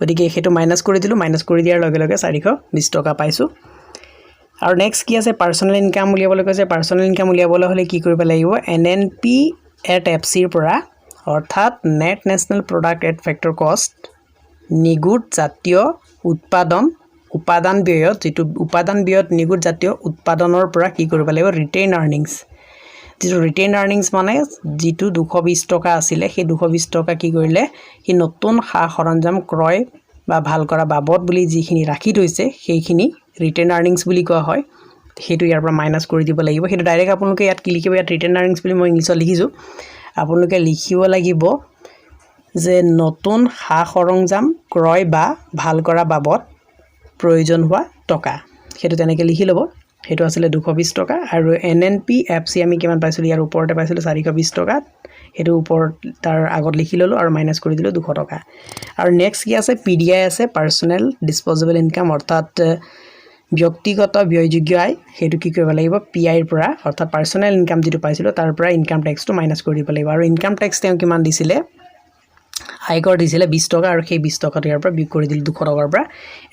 S1: গতিকে সেইটো মাইনাছ কৰি দিলোঁ। মাইনাছ কৰি দিয়াৰ লগে লগে 420 টকা পাইছোঁ। আৰু নেক্সট কি আছে? পাৰ্চনেল ইনকাম উলিয়াবলৈ কৈছে। পাৰ্চনেল ইনকাম উলিয়াবলৈ হ'লে কি কৰিব লাগিব? এনএনপি এট এফ চিৰ পৰা, অৰ্থাৎ net national product at factor cost, নিগুট জাতীয় উৎপাদন উপাদান ব্যয়ত, যিটো উপাদান ব্যয়ত নিগুট জাতীয় উৎপাদনৰ পৰা কি কৰিব লাগিব? ৰিটেইন আৰ্নিংছ, যিটো ৰিটেইন আৰ্নিংছ মানে যিটো 220 টকা আছিলে, সেই 220 টকা কি কৰিলে সি? নতুন সা সৰঞ্জাম ক্ৰয় বা ভাল কৰা বাবদ বুলি যিখিনি ৰাখি থৈছে, সেইখিনি ৰিটেইন আৰ্নিংছ বুলি কোৱা হয়। সেইটো ইয়াৰ পৰা মাইনাছ কৰি দিব লাগিব। সেইটো ডাইৰেক্ট আপোনালোকে ইয়াত কি লিখিব? ইয়াত ৰিটেইন আৰ্নিংছ বুলি মই ইংলিছত লিখিছোঁ। আপোনালোকে লিখিব লাগিব যে নতুন সা সৰঞ্জাম ক্ৰয় বা ভাল কৰা বাবদ প্ৰয়োজন হোৱা টকা। সেইটো তেনেকৈ লিখি ল'ব। সেইটো আছিলে 220 টকা। আৰু এনএনপি এফ চি আমি কিমান পাইছিলোঁ? ইয়াৰ ওপৰতে পাইছিলোঁ 420 টকা। সেইটো ওপৰত তাৰ আগত লিখি ল'লোঁ আৰু মাইনাছ কৰি দিলোঁ 200 টকা। আৰু নেক্সট কি আছে? পি ডি আই আছে, পাৰ্চনেল ডিছপ'জেবল ইনকাম, অৰ্থাৎ ব্যক্তিগত ব্যয়যোগ্য আয়। সেইটো কি কৰিব লাগিব? পি আইৰ পৰা, অৰ্থাৎ পাৰ্চনেল ইনকাম যিটো পাইছিলোঁ, তাৰ পৰা ইনকাম টেক্সটো মাইনাছ কৰি দিব লাগিব। আৰু ইনকাম টেক্স তেওঁ কিমান দিছিলে? আয়কৰ দিছিলে 20 টকা। আৰু সেই 20 টকাটো ইয়াৰ পৰা বিয়োগ কৰি দিলোঁ 200 টকাৰ পৰা,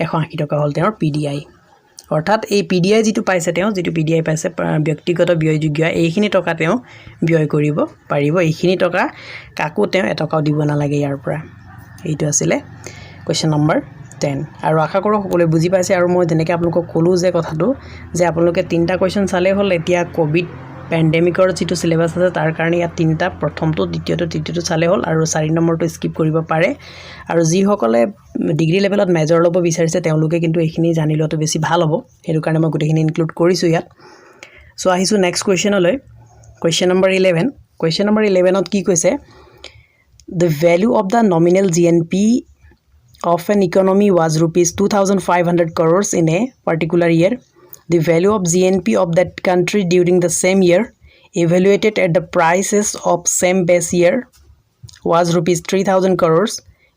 S1: 180 টকা হ'ল তেওঁৰ পি ডি আই। অৰ্থাৎ এই পি ডি আই যিটো পাইছে, তেওঁ যিটো পি ডি আই পাইছে, ব্যক্তিগত ব্যয়যোগ্য আয়, এইখিনি টকা তেওঁ ব্যয় কৰিব পাৰিব। এইখিনি টকা কাকো তেওঁ এটকাও দিব নালাগে ইয়াৰ পৰা। এইটো আছিলে কুৱেশ্যন নম্বৰ 10। আৰু আশা কৰোঁ সকলোৱে বুজি পাইছে। আৰু মই যেনেকৈ আপোনালোকক ক'লোঁ যে কথাটো যে আপোনালোকে তিনিটা কুৱেশ্যন চালেই হ'ল। এতিয়া ক'ভিড পেণ্ডেমিকৰ যিটো চিলেবাছ আছে, তাৰ কাৰণে ইয়াত তিনিটা, প্ৰথমটো, দ্বিতীয়টো, তৃতীয়টো চালেই হ'ল আৰু চাৰি নম্বৰটো স্কিপ কৰিব পাৰে। আৰু যিসকলে ডিগ্ৰী লেভেলত মেজৰ ল'ব বিচাৰিছে, তেওঁলোকে কিন্তু এইখিনি জানি লোৱাটো বেছি ভাল হ'ব। সেইটো কাৰণে মই গোটেইখিনি ইনক্লুড কৰিছোঁ ইয়াত। চ' আহিছোঁ নেক্সট কুৱেশ্যনলৈ, question number 11। Question number 11ত কি কৈছে? The value of the nominal GNP of an economy was ₹2,500 crores in a particular year. The value of GNP of that country during the same year, evaluated at the prices of same base year, was ₹3,000 crores.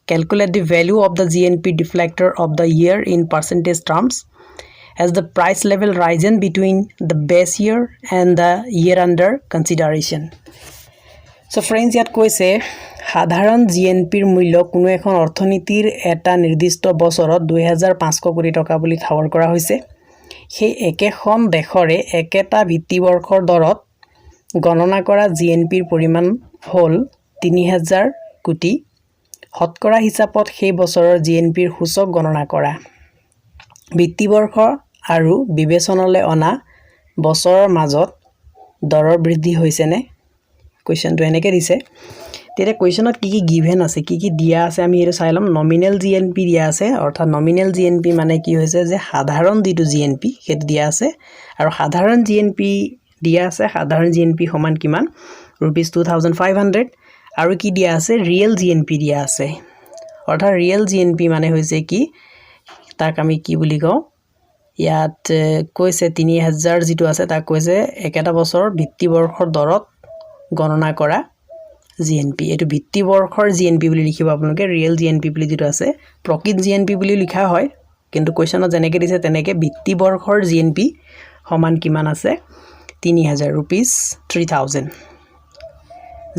S1: Calculate the value of the GNP deflator of the year in percentage terms. Has the price level risen between the base year and the year under consideration? So friends, ইয়াত কৈছে সাধাৰণ G N পিৰ মূল্য কোনো এখন অৰ্থনীতিৰ এটা নিৰ্দিষ্ট বছৰত 2500 কোটি টকা বুলি ঠাৱৰ কৰা হৈছে। সেই একেখন দেশৰে একেটা ভিত্তিবৰ্ষৰ দৰত গণনা কৰা জি এন পিৰ পৰিমাণ হ'ল 3000 কোটি। শতকৰা হিচাপত সেই বছৰৰ জি এন পিৰ সূচক গণনা কৰা। ভিত্তিবৰ্ষ আৰু বিবেচনালৈ অনা বছৰৰ মাজত দৰৰ বৃদ্ধি হৈছেনে? কুৱেশ্যনটো এনেকৈ দিছে। তেতিয়া কুৱেশ্যনত কি কি গিভেন আছে, কি কি দিয়া আছে, আমি সেইটো চাই ল'ম। নমিনেল জি এন পি দিয়া আছে। অৰ্থাৎ নমিনেল জি এন পি মানে কি হৈছে যে সাধাৰণ যিটো জি এন পি, সেইটো দিয়া আছে। আৰু সাধাৰণ জি এন পি দিয়া আছে। সাধাৰণ জি এন পি সমান কিমান? ₹2,500। আৰু কি দিয়া আছে? ৰিয়েল জি এন পি দিয়া আছে। অৰ্থাৎ ৰিয়েল জি এন পি মানে হৈছে কি, তাক আমি কি বুলি কওঁ? ইয়াত কৈছে 3000 যিটো আছে, তাক কৈছে একেটা বছৰৰ ভিত্তিবৰ্ষৰ দৰত গণনা কৰা জিএনপি। এইটো ভিত্তি বৰ্ষৰ জিএনপি বুলি লিখিব আপোনালোকে। ৰিয়েল জিএনপি বুলি যিটো আছে, প্ৰকৃত জিএনপি বুলি লিখা হয়, কিন্তু কুৱেশ্যনত যেনেকৈ দিছে তেনেকৈ ভিত্তি বৰ্ষৰ জিএনপি সমান কিমান আছে? 3000, ₹3000।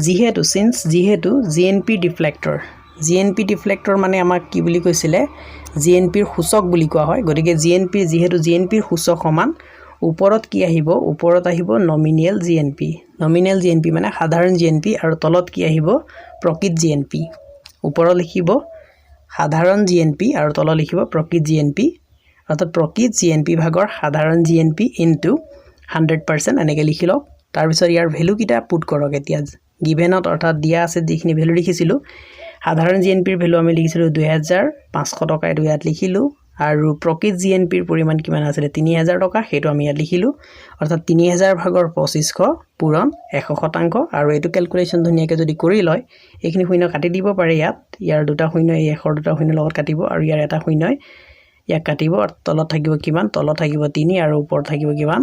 S1: যিহেতু, চিন্স, যিহেতু জিএনপি ডিফ্লেক্টৰ, জিএনপি ডিফ্লেক্টৰ মানে আমাক কি বুলি কৈছিলে? জিএনপিৰ সূচক বুলি কোৱা হয়। গতিকে জিএনপি, যিহেতু জিএনপিৰ সূচক সমান ওপৰত কি আহিব? ওপৰত আহিব নমিনিয়েল জিএনপি। নমিনেল জিএনপি মানে সাধাৰণ জিএনপি। আৰু তলত কি আহিব? প্ৰকৃত জিএনপি। ওপৰত লিখিব সাধাৰণ জিএনপি আৰু তলত লিখিব প্ৰকৃত জিএনপি। অৰ্থাৎ প্ৰকৃত জিএনপি ভাগৰ সাধাৰণ জিএনপি ইনটু 100%, এনেকৈ লিখি লওক। তাৰপিছত ইয়াৰ ভেলুকেইটা পুট কৰক এতিয়া গিভেনত, অৰ্থাৎ দিয়া আছে যিখিনি ভেলু লিখিছিলোঁ। সাধাৰণ জিএনপিৰ ভেলু আমি লিখিছিলোঁ 2500 টকা, এইটো ইয়াত লিখিলোঁ। আৰু প্ৰকৃত জিএনপিৰ পৰিমাণ কিমান আছিলে? 3000 টকা, সেইটো আমি ইয়াত লিখিলোঁ। অৰ্থাৎ 3000 ভাগৰ 2500 পূৰণ 100%। আৰু এইটো কেলকুলেশ্যন ধুনীয়াকৈ যদি কৰি লয়, এইখিনি শূন্য কাটি দিব পাৰে ইয়াত। ইয়াৰ দুটা শূন্য এই 100ৰ দুটা শূন্যৰ লগত কাটিব আৰু ইয়াৰ এটা শূন্যই ইয়াক কাটিব। তলত থাকিব কিমান? তলত থাকিব তিনি আৰু ওপৰত থাকিব কিমান?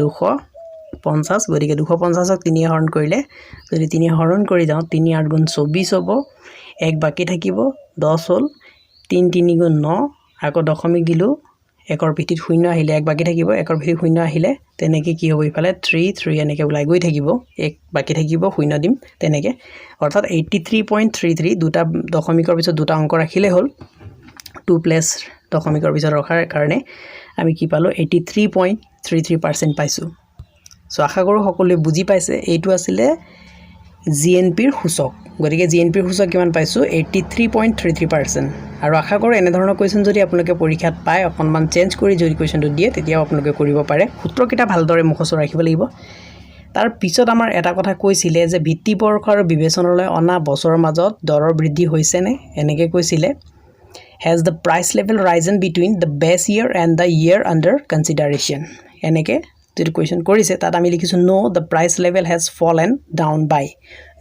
S1: 250। গতিকে 250ক তিনি হৰণ কৰিলে, যদি তিনি হৰণ কৰি যাওঁ, তিনি আঠ গুণ 24 হ'ব, এক বাকী থাকিব, 10 হ'ল। তিনি তিনি গুণ ন, আকৌ দশমিক দিলোঁ, একৰ পিঠিত শূন্য আহিলে এক বাকী থাকিব, একৰ পিঠিত শূন্য আহিলে তেনেকৈ কি হ'ব? ইফালে থ্ৰী থ্ৰী এনেকৈ ওলাই গৈ থাকিব, এক বাকী থাকিব, শূন্য দিম তেনেকৈ। অৰ্থাৎ 83.33। দুটা দশমিকৰ পিছত দুটা অংক ৰাখিলেই হ'ল। টু প্লেচ দশমিকৰ পিছত ৰখাৰ কাৰণে আমি কি পালোঁ? 83.33% পাইছোঁ। চ' আশা কৰোঁ সকলোৱে বুজি পাইছে। এইটো আছিলে জিএনপিৰ সূচক। গতিকে জিএনপিৰ সূচক কিমান পাইছোঁ? 83.33%। আৰু আশা কৰোঁ এনেধৰণৰ কুৱেশ্যন যদি আপোনালোকে পৰীক্ষাত পায়, অকণমান চেঞ্জ কৰি যদি কুৱেশ্যনটো দিয়ে, তেতিয়াও আপোনালোকে কৰিব পাৰে। সূত্ৰকেইটা ভালদৰে মুখস্থ ৰাখিব লাগিব। তাৰ পিছত আমাৰ এটা কথা কৈছিলে যে ভিত্তিবৰ্ষ আৰু বিবেচনালৈ অনা বছৰৰ মাজত দৰৰ বৃদ্ধি হৈছেনে, এনেকৈ কৈছিলে। Has the price level risen between the base year and the year under consideration, এনেকৈ যিটো কুৱেশ্যন কৰিছে, তাত আমি লিখিছোঁ, "No, the price level has fallen down by."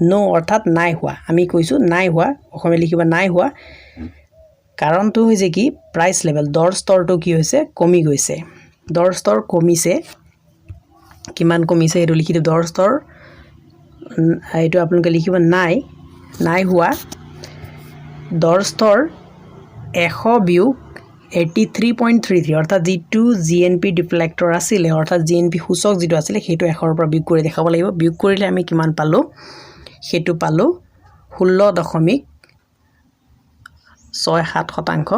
S1: ন' অৰ্থাৎ নাই হোৱা, আমি কৈছোঁ নাই হোৱা। অসমীয়া লিখিব নাই হোৱা। কাৰণটো হৈছে কি? প্ৰাইচ লেভেল, দৰ স্তৰটো কি হৈছে? কমি গৈছে। দৰ স্তৰ কমিছে। কিমান কমিছে সেইটো লিখি দিব। দৰ স্তৰ এইটো আপোনালোকে লিখিব, নাই নাই হোৱা, দৰ স্তৰ 100 বিয়োগ 83.33। অৰ্থাৎ যিটো জিএনপি ডিফ্লেক্টৰ আছিলে, অৰ্থাৎ জিএনপি সূচক যিটো আছিলে, সেইটো 100ৰ পৰা বিয়োগ কৰি দেখাব লাগিব। বিয়োগ কৰিলে আমি কিমান পালোঁ? সেইটো পালোঁ 16.67%।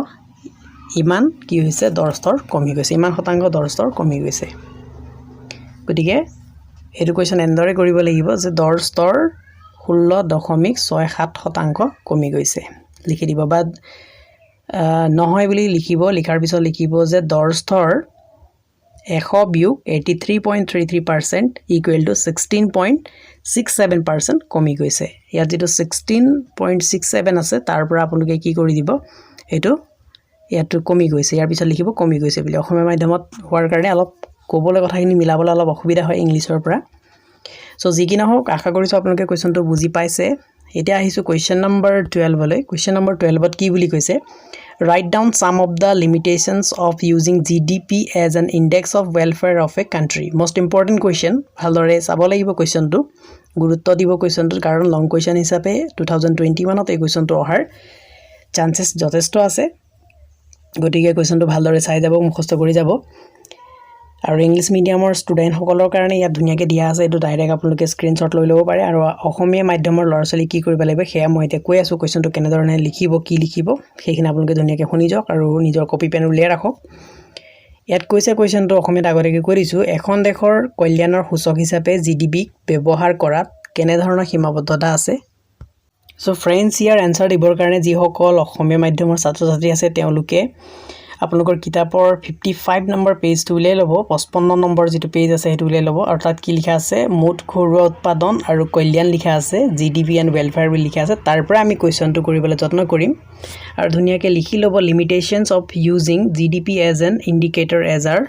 S1: ইমান কি হৈছে? দৰ স্তৰ কমি গৈছে। ইমান শতাংশ দৰ স্তৰ কমি গৈছে। গতিকে এইটো কুৱেশ্যন এনেদৰে কৰিব লাগিব যে দৰ স্তৰ 16.67% কমি গৈছে লিখি দিব, বা নহয় বুলি লিখিব। লিখাৰ পিছত লিখিব যে দৰ স্তৰ 100 বিয়োগ 83.33% equal to 16.67% কমি গৈছে। ইয়াত যিটো 16.67 আছে, তাৰ পৰা আপোনালোকে কি কৰি দিব? এইটো ইয়াতো কমি গৈছে, ইয়াৰ পিছত লিখিব কমি গৈছে বুলি। অসমীয়া মাধ্যমত হোৱাৰ কাৰণে অলপ ক'বলৈ, কথাখিনি মিলাবলৈ অলপ অসুবিধা হয় ইংলিছৰ পৰা। চ' যি কি নহওক, আশা কৰিছোঁ আপোনালোকে কুৱেশ্যনটো বুজি পাইছে। এতিয়া আহিছোঁ কুৱেশ্যন নম্বৰ 12লৈ। কুৱেশ্যন নম্বৰ 12ত কি বুলি কৈছে? Write down some of the limitations of using GDP as an index of welfare of a country. Most important question. ভালদৰে চাব লাগিব কুৱেশ্যনটো, গুৰুত্ব দিব কুৱেশ্যনটোত, কাৰণ লং কুৱেশ্যন হিচাপে 2021ত এই কুৱেশ্যনটো অহাৰ চান্সেছ যথেষ্ট আছে। গতিকে কুৱেশ্যনটো ভালদৰে চাই যাব, মুখস্থ কৰি যাব। আৰু ইংলিছ মিডিয়ামৰ ষ্টুডেণ্টসকলৰ কাৰণে ইয়াত ধুনীয়াকৈ দিয়া আছে। এইটো ডাইৰেক্ট আপোনালোকে স্ক্ৰীণশ্বট লৈ ল'ব পাৰে। আৰু অসমীয়া মাধ্যমৰ ল'ৰা ছোৱালী কি কৰিব লাগিব, সেয়া মই এতিয়া কৈ আছোঁ। কুৱেশ্যনটো কেনেধৰণে লিখিব, কি লিখিব, সেইখিনি আপোনালোকে ধুনীয়াকৈ শুনি যাওক আৰু নিজৰ কপি পেন উলিয়াই ৰাখক। ইয়াত কৈছে, কুৱেশ্যনটো অসমীয়াত আগতীয়াকৈ কৈ দিছোঁ, এখন দেশৰ কল্যাণৰ সূচক হিচাপে জিডিপিক ব্যৱহাৰ কৰাত কেনেধৰণৰ সীমাবদ্ধতা আছে? চ' ফ্ৰেণ্ডছ, ইয়াৰ এনচাৰ দিবৰ কাৰণে যিসকল অসমীয়া মাধ্যমৰ ছাত্ৰ ছাত্ৰী আছে, তেওঁলোকে আপোনালোকৰ কিতাপৰ 55 নম্বৰ পেজটো উলিয়াই ল'ব। 55 নম্বৰ যিটো পেজ আছে, সেইটো উলিয়াই ল'ব। আৰু তাত কি লিখা আছে? মুঠ ঘৰুৱা উৎপাদন আৰু কল্যাণ লিখা আছে, জিডিপি এণ্ড ৱেলফেয়াৰ বুলি লিখা আছে। তাৰ পৰা আমি কুৱেশ্যনটো কৰিবলৈ যত্ন কৰিম। আৰু ধুনীয়াকৈ লিখি ল'ব, limitations of using GDP as an indicator as are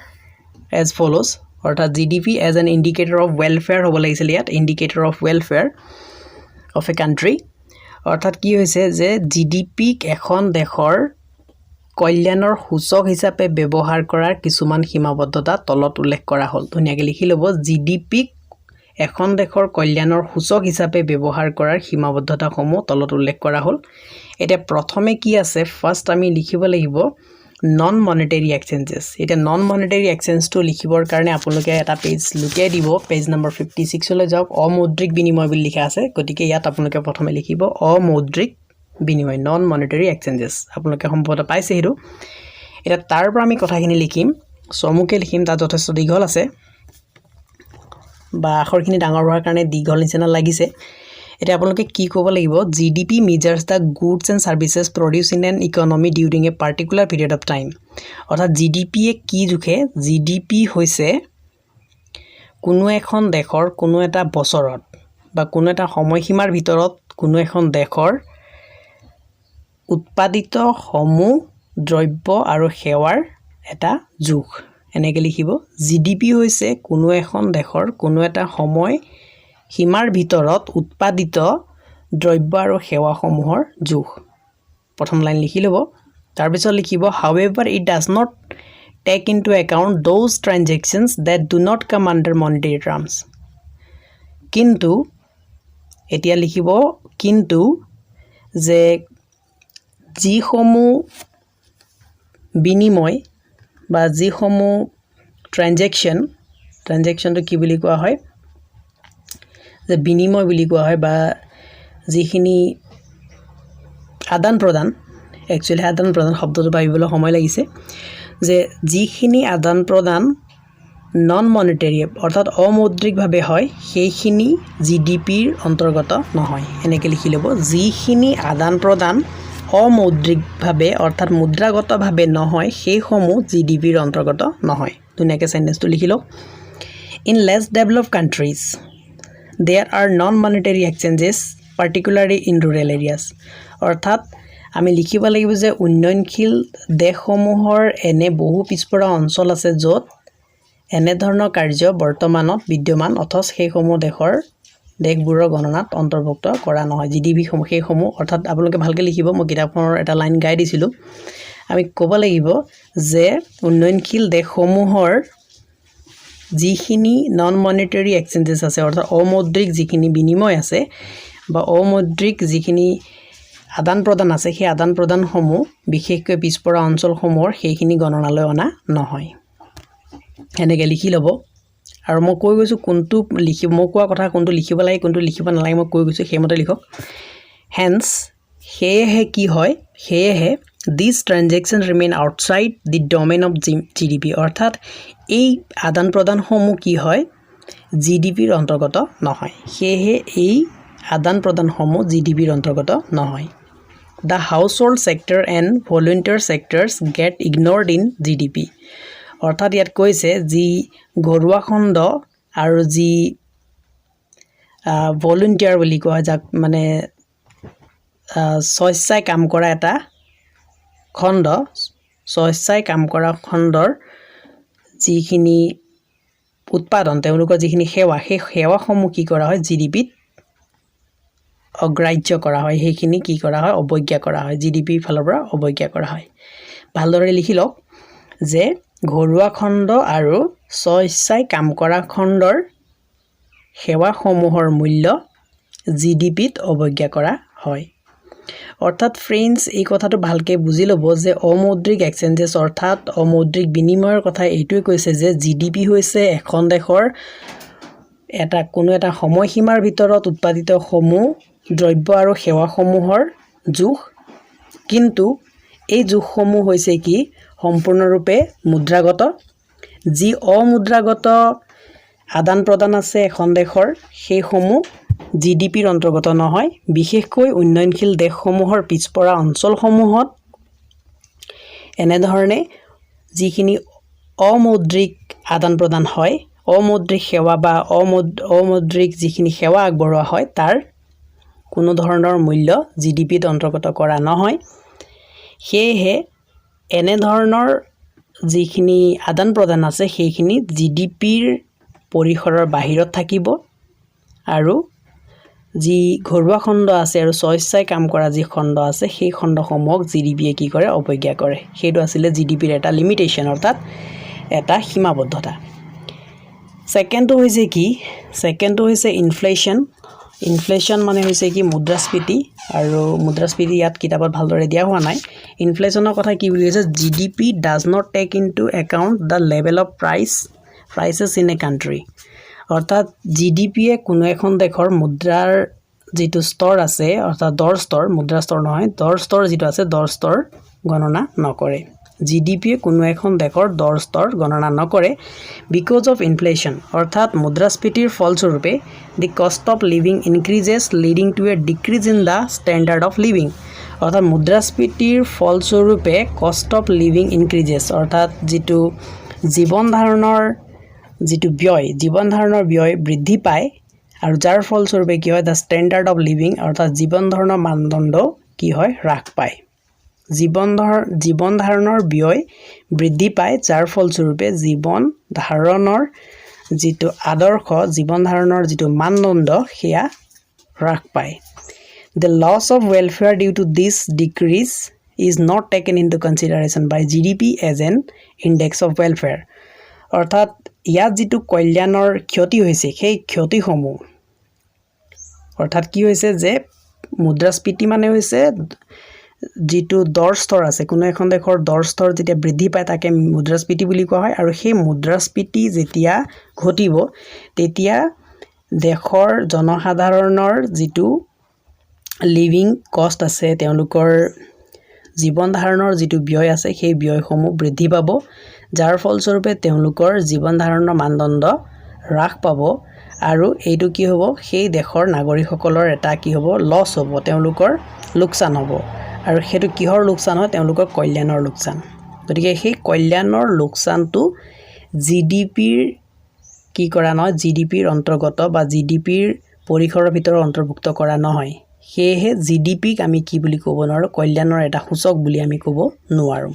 S1: as follows। অৰ্থাৎ GDP as an indicator of welfare হ'ব লাগিছিল ইয়াত, indicator of welfare of a country। অৰ্থাৎ কি হৈছে যে জিডিপিক এখন দেশৰ কল্যাণৰ সূচক হিচাপে ব্যৱহাৰ কৰাৰ কিছুমান সীমাবদ্ধতা তলত উল্লেখ কৰা হ'ল। ধুনীয়াকৈ লিখি ল'ব, জিডিপিক এখন দেশৰ কল্যাণৰ সূচক হিচাপে ব্যৱহাৰ কৰাৰ সীমাবদ্ধতাসমূহ তলত উল্লেখ কৰা হ'ল। এতিয়া প্ৰথমে কি আছে? ফাৰ্ষ্ট আমি লিখিব লাগিব নন মনিটেৰী এক্সচেঞ্জেছ। এতিয়া নন মনিটেৰী এক্সচেঞ্জটো লিখিবৰ কাৰণে আপোনালোকে এটা পেজ লুটিয়াই দিব, পেজ নম্বৰ 56লৈ যাওক। অমৌদ্ৰিক বিনিময় বুলি লিখা আছে। গতিকে ইয়াত আপোনালোকে প্ৰথমে লিখিব অমৌদ্ৰিক বিনিময়, নন মনিটেৰী এক্সচেঞ্জেছ। আপোনালোকে সম্ভৱতঃ পাইছে সেইটো। এতিয়া তাৰ পৰা আমি কথাখিনি লিখিম, চমুকৈ লিখিম। তাত যথেষ্ট দীঘল আছে বা আখৰখিনি ডাঙৰ হোৱাৰ কাৰণে দীঘল নিচিনা লাগিছে। এতিয়া আপোনালোকে কি ক'ব লাগিব? GDP measures the goods and services produced in an economy during a particular period of time. অৰ্থাৎ জিডিপিয়ে কি জোখে? জিডিপি হৈছে কোনো এখন দেশৰ কোনো এটা বছৰত বা কোনো এটা সময়সীমাৰ ভিতৰত কোনো এখন দেশৰ উৎপাদিত সমূহ দ্ৰব্য আৰু সেৱাৰ এটা জোখ। এনেকৈ লিখিব, জিডিপি হৈছে কোনো এখন দেশৰ কোনো এটা সময় সীমাৰ ভিতৰত উৎপাদিত দ্ৰব্য আৰু সেৱাসমূহৰ জোখ। প্ৰথম লাইন লিখি ল'ব। তাৰপিছত লিখিব, "However, it does not take into account those transactions that do not come under monetary terms." কিন্তু এতিয়া লিখিব, কিন্তু যে যিসমূহ বিনিময় বা যিসমূহ ট্ৰেনজেকশ্যন, ট্ৰেনজেকশ্যনটো কি বুলি কোৱা হয় যে বিনিময় বুলি কোৱা হয় বা যিখিনি আদান প্ৰদান, একচুৱেলি আদান প্ৰদান শব্দটো ভাবিবলৈ সময় লাগিছে, যে যিখিনি আদান প্ৰদান নন মনিটেৰী অৰ্থাৎ অমৌদ্ৰিকভাৱে হয়, সেইখিনি জিডিপিৰ অন্তৰ্গত নহয়। এনেকৈ লিখি ল'ব, যিখিনি আদান প্ৰদান অমৌদ্ৰিকভাৱে অৰ্থাৎ মুদ্ৰাগতভাৱে নহয়, সেইসমূহ জিডিপিৰ অন্তৰ্গত নহয়। ধুনীয়াকৈ চেণ্টেঞ্চটো লিখি লওক। "In less developed countries, there are non monetary exchanges, particularly in rural areas." অৰ্থাৎ আমি লিখিব লাগিব যে উন্নয়নশীল দেশসমূহৰ এনে বহু পিছপৰা অঞ্চল আছে য'ত এনেধৰণৰ কাৰ্য বৰ্তমানত বিদ্যমান, অথচ সেইসমূহ দেশবোৰৰ গণনাত অন্তৰ্ভুক্ত কৰা নহয় জিডিপিসমূহ সেইসমূহ। অৰ্থাৎ আপোনালোকে ভালকৈ লিখিব। মই কিতাপখনৰ এটা লাইন গাই দিছিলোঁ। আমি ক'ব লাগিব যে উন্নয়নশীল দেশসমূহৰ যিখিনি নন মনিটেৰী এক্সচেঞ্জেছ আছে, অৰ্থাৎ অমৌদ্ৰিক যিখিনি বিনিময় আছে বা অমৌদ্ৰিক যিখিনি আদান প্ৰদান আছে, সেই আদান প্ৰদানসমূহ বিশেষকৈ পিছপৰা অঞ্চলসমূহৰ সেইখিনি গণনালৈ অনা নহয়। সেনেকৈ লিখি ল'ব। আৰু মই কৈ গৈছোঁ কোনটো লিখিব, মই কোৱা কথা কোনটো লিখিব লাগে, কোনটো লিখিব নালাগে, মই কৈ গৈছোঁ, সেইমতে লিখক। হেন্স, সেয়েহে কি হয়? সেয়েহে these transaction remain outside the domain of GDP. অৰ্থাৎ এই আদান প্ৰদানসমূহ কি হয়? জিডিপিৰ অন্তৰ্গত নহয়। সেয়েহে এই আদান প্ৰদানসমূহ জিডিপিৰ অন্তৰ্গত নহয়। "The household sector and volunteer sectors get ignored in GDP." অৰ্থাৎ ইয়াত কৈছে যি ঘৰুৱা খণ্ড আৰু যি ভলুণ্টিয়াৰ বুলি কোৱা হয়, যাক মানে স্বেচ্ছাই কাম কৰা এটা খণ্ড, স্বেচ্ছাই কাম কৰা খণ্ডৰ যিখিনি উৎপাদন, তেওঁলোকৰ যিখিনি সেৱা, সেই সেৱাসমূহ কি কৰা হয়? জিডিপিত অগ্ৰাহ্য কৰা হয়। সেইখিনি কি কৰা হয়? অৱজ্ঞা কৰা হয়। জিডিপিৰ ফালৰ পৰা অৱজ্ঞা কৰা হয়। ভালদৰে লিখি লওক যে ঘৰুৱা খণ্ড আৰু স্ব-ইচ্ছাই কাম কৰা খণ্ডৰ সেৱাসমূহৰ মূল্য জিডিপিত অৱজ্ঞা কৰা হয়। অৰ্থাৎ ফ্ৰেণ্ডছ, এই কথাটো ভালকৈ বুজি ল'ব যে অমৌদ্ৰিক এক্সচেঞ্জেছ অৰ্থাৎ অমৌদ্ৰিক বিনিময়ৰ কথা এইটোৱে কৈছে যে জিডিপি হৈছে এখন দেশৰ এটা কোনো এটা সময়সীমাৰ ভিতৰত উৎপাদিত সমূহ দ্ৰব্য আৰু সেৱাসমূহৰ জোখ। কিন্তু এই জোখসমূহ হৈছে কি? সম্পূৰ্ণৰূপে মুদ্ৰাগত। যি অমুদ্ৰাগত আদান প্ৰদান আছে এখন দেশৰ, সেইসমূহ জিডিপিৰ অন্তৰ্গত নহয়। বিশেষকৈ উন্নয়নশীল দেশসমূহৰ পিছপৰা অঞ্চলসমূহত এনেধৰণে যিখিনি অমৌদ্ৰিক আদান প্ৰদান হয়, অমৌদ্ৰিক সেৱা বা অমৌদ্ৰিক যিখিনি সেৱা আগবঢ়োৱা হয়, তাৰ কোনো ধৰণৰ মূল্য জিডিপিত অন্তৰ্গত কৰা নহয়। সেয়েহে এনেধৰণৰ যিখিনি আদান প্ৰদান আছে, সেইখিনি জিডিপিৰ পৰিসৰৰ বাহিৰত থাকিব আৰু যি ঘৰুৱা খণ্ড আছে আৰু স্ব-ইচ্ছাই কাম কৰা যি খণ্ড আছে, সেই খণ্ডসমূহক জিডিপিয়ে কি কৰে? অৱজ্ঞা কৰে। সেইটো আছিলে জিডিপিৰ এটা লিমিটেশ্যন অৰ্থাৎ এটা সীমাবদ্ধতা। ছেকেণ্ডটো হৈছে কি? ছেকেণ্ডটো হৈছে ইনফ্লেশ্যন। ইনফ্লেশ্যন মানে হৈছে কি? মুদ্ৰাস্ফীতি। আৰু মুদ্ৰাস্ফীতি ইয়াত কিতাপত ভালদৰে দিয়া হোৱা নাই। ইনফ্লেশ্যনৰ কথা কি বুলি কৈছে? GDP does not take into account the level of prices in a country. অৰ্থাৎ জিডিপিয়ে কোনো এখন দেশৰ মুদ্ৰাৰ যিটো স্তৰ আছে, অৰ্থাৎ দৰ স্তৰ, মুদ্ৰা স্তৰ নহয়, দৰ স্তৰ যিটো আছে, দৰ স্তৰ গণনা নকৰে। জিডিপিয়ে কোনো এখন দেশৰ দৰ স্তৰ গণনা নকৰে। Because of inflation, অৰ্থাৎ মুদ্ৰাস্ফীতিৰ ফলস্বৰূপে, the cost of living increases, leading to a decrease in the standard of living. অৰ্থাৎ মুদ্ৰাস্ফীতিৰ ফলস্বৰূপে কষ্ট অফ লিভিং ইনক্ৰিজেছ, অৰ্থাৎ যিটো জীৱন ধাৰণৰ যিটো ব্যয়, জীৱন ধাৰণৰ ব্যয় বৃদ্ধি পায়। আৰু যাৰ ফলস্বৰূপে কি হয়? The standard of living, অৰ্থাৎ জীৱন ধাৰণৰ মানদণ্ড কি হয়? হ্ৰাস পায়। জীৱন ধাৰণৰ ব্যয় বৃদ্ধি পায়, যাৰ ফলস্বৰূপে জীৱন ধাৰণৰ যিটো আদৰ্শ, জীৱন ধাৰণৰ যিটো মানদণ্ড, সেয়া হ্ৰাস পায়। The loss of welfare due to this decrease is not taken into consideration by GDP as an index of welfare. অৰ্থাৎ ইয়াত যিটো কল্যাণৰ ক্ষতি হৈছে, সেই ক্ষতিসমূহ, অৰ্থাৎ কি হৈছে যে মুদ্ৰাস্ফীতি মানে হৈছে যিটো দৰ স্তৰ আছে, কোনো এখন দেশৰ দৰ স্তৰ যেতিয়া বৃদ্ধি পায়, তাকে মুদ্ৰাস্ফীতি বুলি কোৱা হয়। আৰু সেই মুদ্ৰাস্ফীতি যেতিয়া ঘটিব, তেতিয়া দেশৰ জনসাধাৰণৰ যিটো লিভিং কষ্ট আছে, তেওঁলোকৰ জীৱন ধাৰণৰ যিটো ব্যয় আছে, সেই ব্যয়সমূহ বৃদ্ধি পাব, যাৰ ফলস্বৰূপে তেওঁলোকৰ জীৱন ধাৰণৰ মানদণ্ড হ্ৰাস পাব। আৰু এইটো কি হ'ব? সেই দেশৰ নাগৰিকসকলৰ এটা কি হ'ব? লছ হ'ব, তেওঁলোকৰ লোকচান হ'ব। আৰু সেইটো কিহৰ লোকচান হয়? তেওঁলোকৰ কল্যাণৰ লোকচান। গতিকে সেই কল্যাণৰ লোকচানটো জিডিপিৰ কি কৰা নহয়, জিডিপিৰ অন্তৰ্গত বা জিডিপিৰ পৰিসৰৰ ভিতৰত অন্তৰ্ভুক্ত কৰা নহয়। সেয়েহে জিডিপিক আমি কি বুলি ক'ব নোৱাৰোঁ? কল্যাণৰ এটা সূচক বুলি আমি ক'ব নোৱাৰোঁ।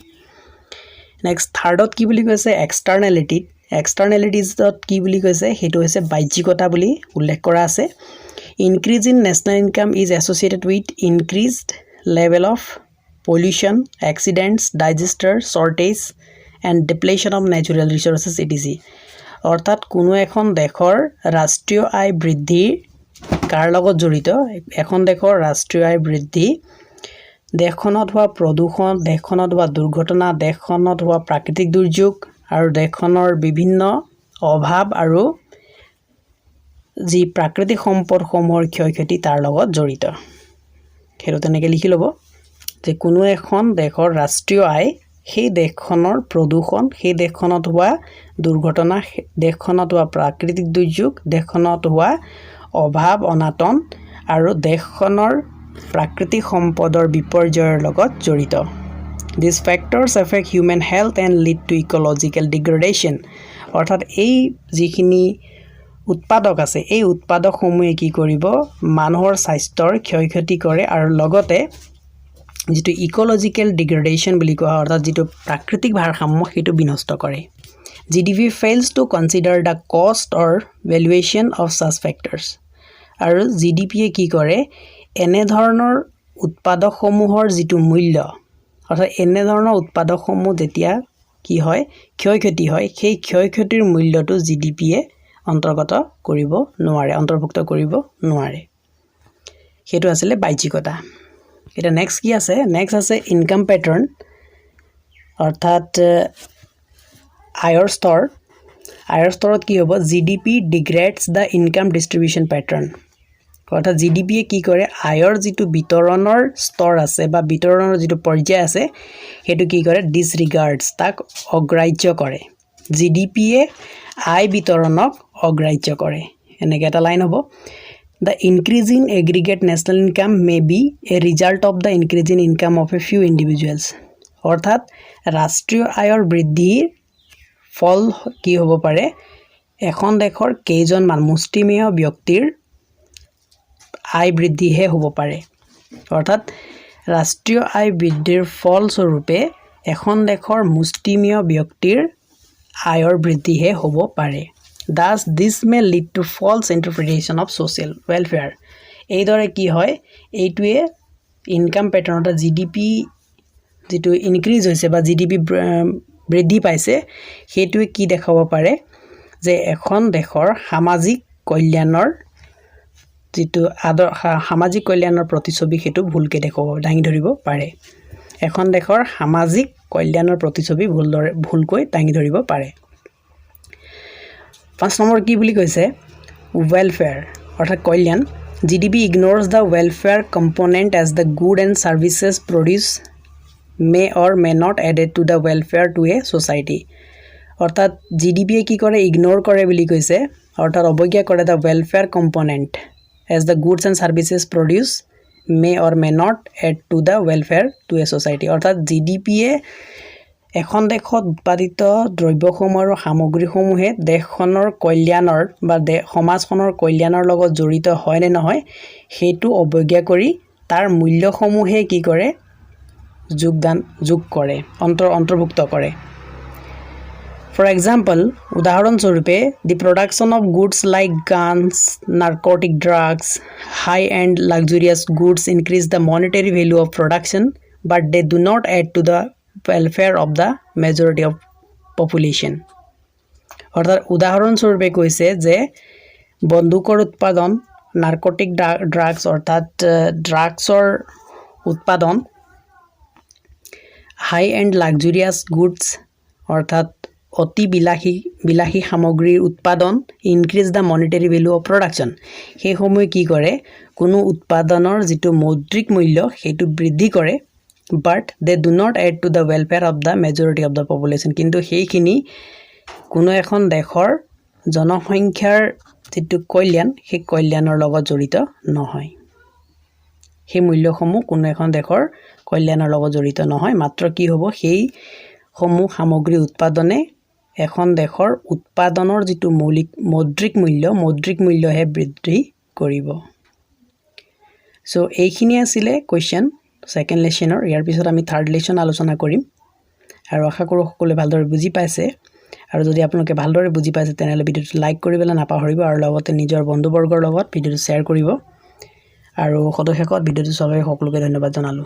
S1: নেক্সট থাৰ্ডত কি বুলি কৈছে? এক্সটাৰ্নেলিটিত, এক্সটাৰ্নেলিটিজত কি বুলি কৈছে? সেইটো হৈছে বাহ্যিকতা বুলি উল্লেখ কৰা আছে। Increase in national income is associated with increased level of pollution, accidents, disaster, shortage and depletion of natural resources, etc. অৰ্থাৎ কোনো এখন দেশৰ ৰাষ্ট্ৰীয় আয় বৃদ্ধি কাৰ লগত জড়িত? এখন দেশৰ ৰাষ্ট্ৰীয় আয় বৃদ্ধি দেশখনত হোৱা প্ৰদূষণ, দেশখনত হোৱা দুৰ্ঘটনা, দেশখনত হোৱা প্ৰাকৃতিক দুৰ্যোগ আৰু দেশখনৰ বিভিন্ন অভাৱ আৰু যি প্ৰাকৃতিক সম্পদসমূহৰ ক্ষয় ক্ষতি, তাৰ লগত জড়িত। সেইটো তেনেকৈ লিখি ল'ব যে কোনো এখন দেশৰ ৰাষ্ট্ৰীয় আয় সেই দেশখনৰ প্ৰদূষণ, সেই দেশখনত হোৱা দুৰ্ঘটনা, দেশখনত হোৱা প্ৰাকৃতিক দুৰ্যোগ, দেশখনত হোৱা অভাৱ অনাটন আৰু দেশখনৰ প্ৰাকৃতিক সম্পদৰ বিপৰ্যয়ৰ লগত জড়িত। These factors affect human health and lead to ecological degradation. অৰ্থাৎ এই যিখিনি উৎপাদক আছে, এই উৎপাদকসমূহে কি কৰিব? মানুহৰ স্বাস্থ্যৰ ক্ষয় ক্ষতি কৰে আৰু লগতে যিটো ইক'লজিকেল ডিগ্ৰেডেশ্যন বুলি কোৱা হয়, অৰ্থাৎ যিটো প্ৰাকৃতিক ভাৰসাম্য, সেইটো বিনষ্ট কৰে। GDP fails to consider the cost or valuation of such factors. আৰু জিডিপিয়ে কি কৰে? এনেধৰণৰ উৎপাদকসমূহৰ যিটো মূল্য, অৰ্থাৎ এনেধৰণৰ উৎপাদকসমূহ যেতিয়া কি হয়, ক্ষয় ক্ষতি হয়, সেই ক্ষয় ক্ষতিৰ মূল্যটো জিডিপিয়ে অন্তৰ্গত কৰিব নোৱাৰে, অন্তৰ্ভুক্ত কৰিব নোৱাৰে। সেইটো আছিলে বাহ্যিকতা। এতিয়া নেক্সট কি আছে? নেক্সট আছে ইনকাম পেটাৰ্ণ, অৰ্থাৎ আয়ৰ স্তৰ। আয়ৰ স্তৰত কি হ'ব? GDP degrades the income distribution pattern. অৰ্থাৎ জিডিপিয়ে কি কৰে? আয়ৰ যিটো বিতৰণৰ স্তৰ আছে বা বিতৰণৰ যিটো পৰ্যায় আছে, সেইটো কি কৰে? ডিছৰিগাৰ্ডছ, তাক অগ্ৰাহ্য কৰে। জিডিপিয়ে আয় বিতৰণক অগ্ৰাহ্য কৰে। এনেকৈ এটা লাইন হ'ব: The increase in aggregate national income may be a result of the increase in income of a few individuals. অৰ্থাৎ ৰাষ্ট্ৰীয় আয়ৰ বৃদ্ধিৰ ফল কি হ'ব পাৰে? এখন দেশৰ কেইজনমান মুষ্টিমেয় ব্যক্তিৰ আয় বৃদ্ধিহে হ'ব পাৰে। অৰ্থাৎ ৰাষ্ট্ৰীয় আয় বৃদ্ধিৰ ফলস্বৰূপে এখন দেশৰ মুষ্টিমেয় ব্যক্তিৰ আয়ৰ বৃদ্ধিহে হ'ব পাৰে। Thus, this may lead to false interpretation of social welfare. এইদৰে কি হয়? এইটোৱে ইনকাম পেটাৰ্ণত জিডিপি যিটো ইনক্ৰিজ হৈছে বা জিডিপি বৃদ্ধি পাইছে, সেইটোৱে কি দেখাব পাৰে? যে এখন দেশৰ সামাজিক কল্যাণৰ যিটো আদৰ, সামাজিক কল্যাণৰ প্ৰতিচ্ছবি, সেইটো ভুলকৈ দেখুৱাব, দাঙি ধৰিব পাৰে। এখন দেশৰ সামাজিক কল্যাণৰ প্ৰতিচ্ছবি ভুলদৰে, ভুলকৈ দাঙি ধৰিব পাৰে। 5 নম্বৰ কি বুলি কৈছে? ৱেলফেয়াৰ অৰ্থাৎ কল্যাণ। GDP ignores the welfare component as the good and services produce may or may not added to the welfare to a society. অৰ্থাৎ জিডিপিয়ে কি কৰে? ইগন'ৰ কৰে বুলি কৈছে, অৰ্থাৎ অৱজ্ঞা কৰে the welfare component as the goods and services produce may or may not add to the welfare to a society. অৰ্থাৎ জিডিপিয়ে এখন দেশত উৎপাদিত দ্ৰব্যসমূহ আৰু সামগ্ৰীসমূহে দেশখনৰ কল্যাণৰ বা সমাজখনৰ কল্যাণৰ লগত জড়িত হয় নে নহয়, সেইটো অৱজ্ঞা কৰি তাৰ মূল্যসমূহে কি কৰে? যোগদান, যোগ কৰে, অন্তৰ্ভুক্ত কৰে। ফৰ এক্সাম্পল, উদাহৰণস্বৰূপে, the production of goods like guns, narcotic drugs, high end luxurious goods increase the monetary value of production, but they do not add to the welfare of the majority of population. অৰ্থাৎ উদাহৰণস্বৰূপে কৈছে যে বন্দুকৰ উৎপাদন, narcotic drugs অৰ্থাৎ ড্ৰাগছৰ উৎপাদন, হাই and luxurious goods অৰ্থাৎ অতি বিলাসী বিলাসী সামগ্ৰীৰ উৎপাদন, increase the monetary value of production, সেইসমূহে কি কৰে? কোনো উৎপাদনৰ যিটো মৌদ্ৰিক মূল্য, সেইটো বৃদ্ধি কৰে, but they do not add to the welfare of the majority of the population. কিন্তু সেইখিনি কোনো এখন দেশৰ জনসংখ্যাৰ যিটো কল্যাণ, সেই কল্যাণৰ লগত জড়িত নহয়। সেই মূল্যসমূহ কোনো এখন দেশৰ কল্যাণৰ লগত জড়িত নহয়। মাত্ৰ কি হ'ব? সেইসমূহ সামগ্ৰী উৎপাদনে এখন দেশৰ উৎপাদনৰ যিটো মৌলিক মৌদ্ৰিক মূল্য, মৌদ্ৰিক মূল্যহে বৃদ্ধি কৰিব। চ' এইখিনি আছিলে কুৱেশ্যন ছেকেণ্ড লেচনৰ। ইয়াৰ পিছত আমি থাৰ্ড লেচন আলোচনা কৰিম আৰু আশা কৰোঁ সকলোৱে ভালদৰে বুজি পাইছে। আৰু যদি আপোনালোকে ভালদৰে বুজি পাইছে, তেনেহ'লে ভিডিঅ'টো লাইক কৰিবলৈ নাপাহৰিব আৰু লগতে নিজৰ বন্ধুবৰ্গৰ লগত ভিডিঅ'টো শ্বেয়াৰ কৰিব। আৰু সদৌশেষত ভিডিঅ'টো চোৱাৰ বাবে সকলোকে ধন্যবাদ জনালোঁ।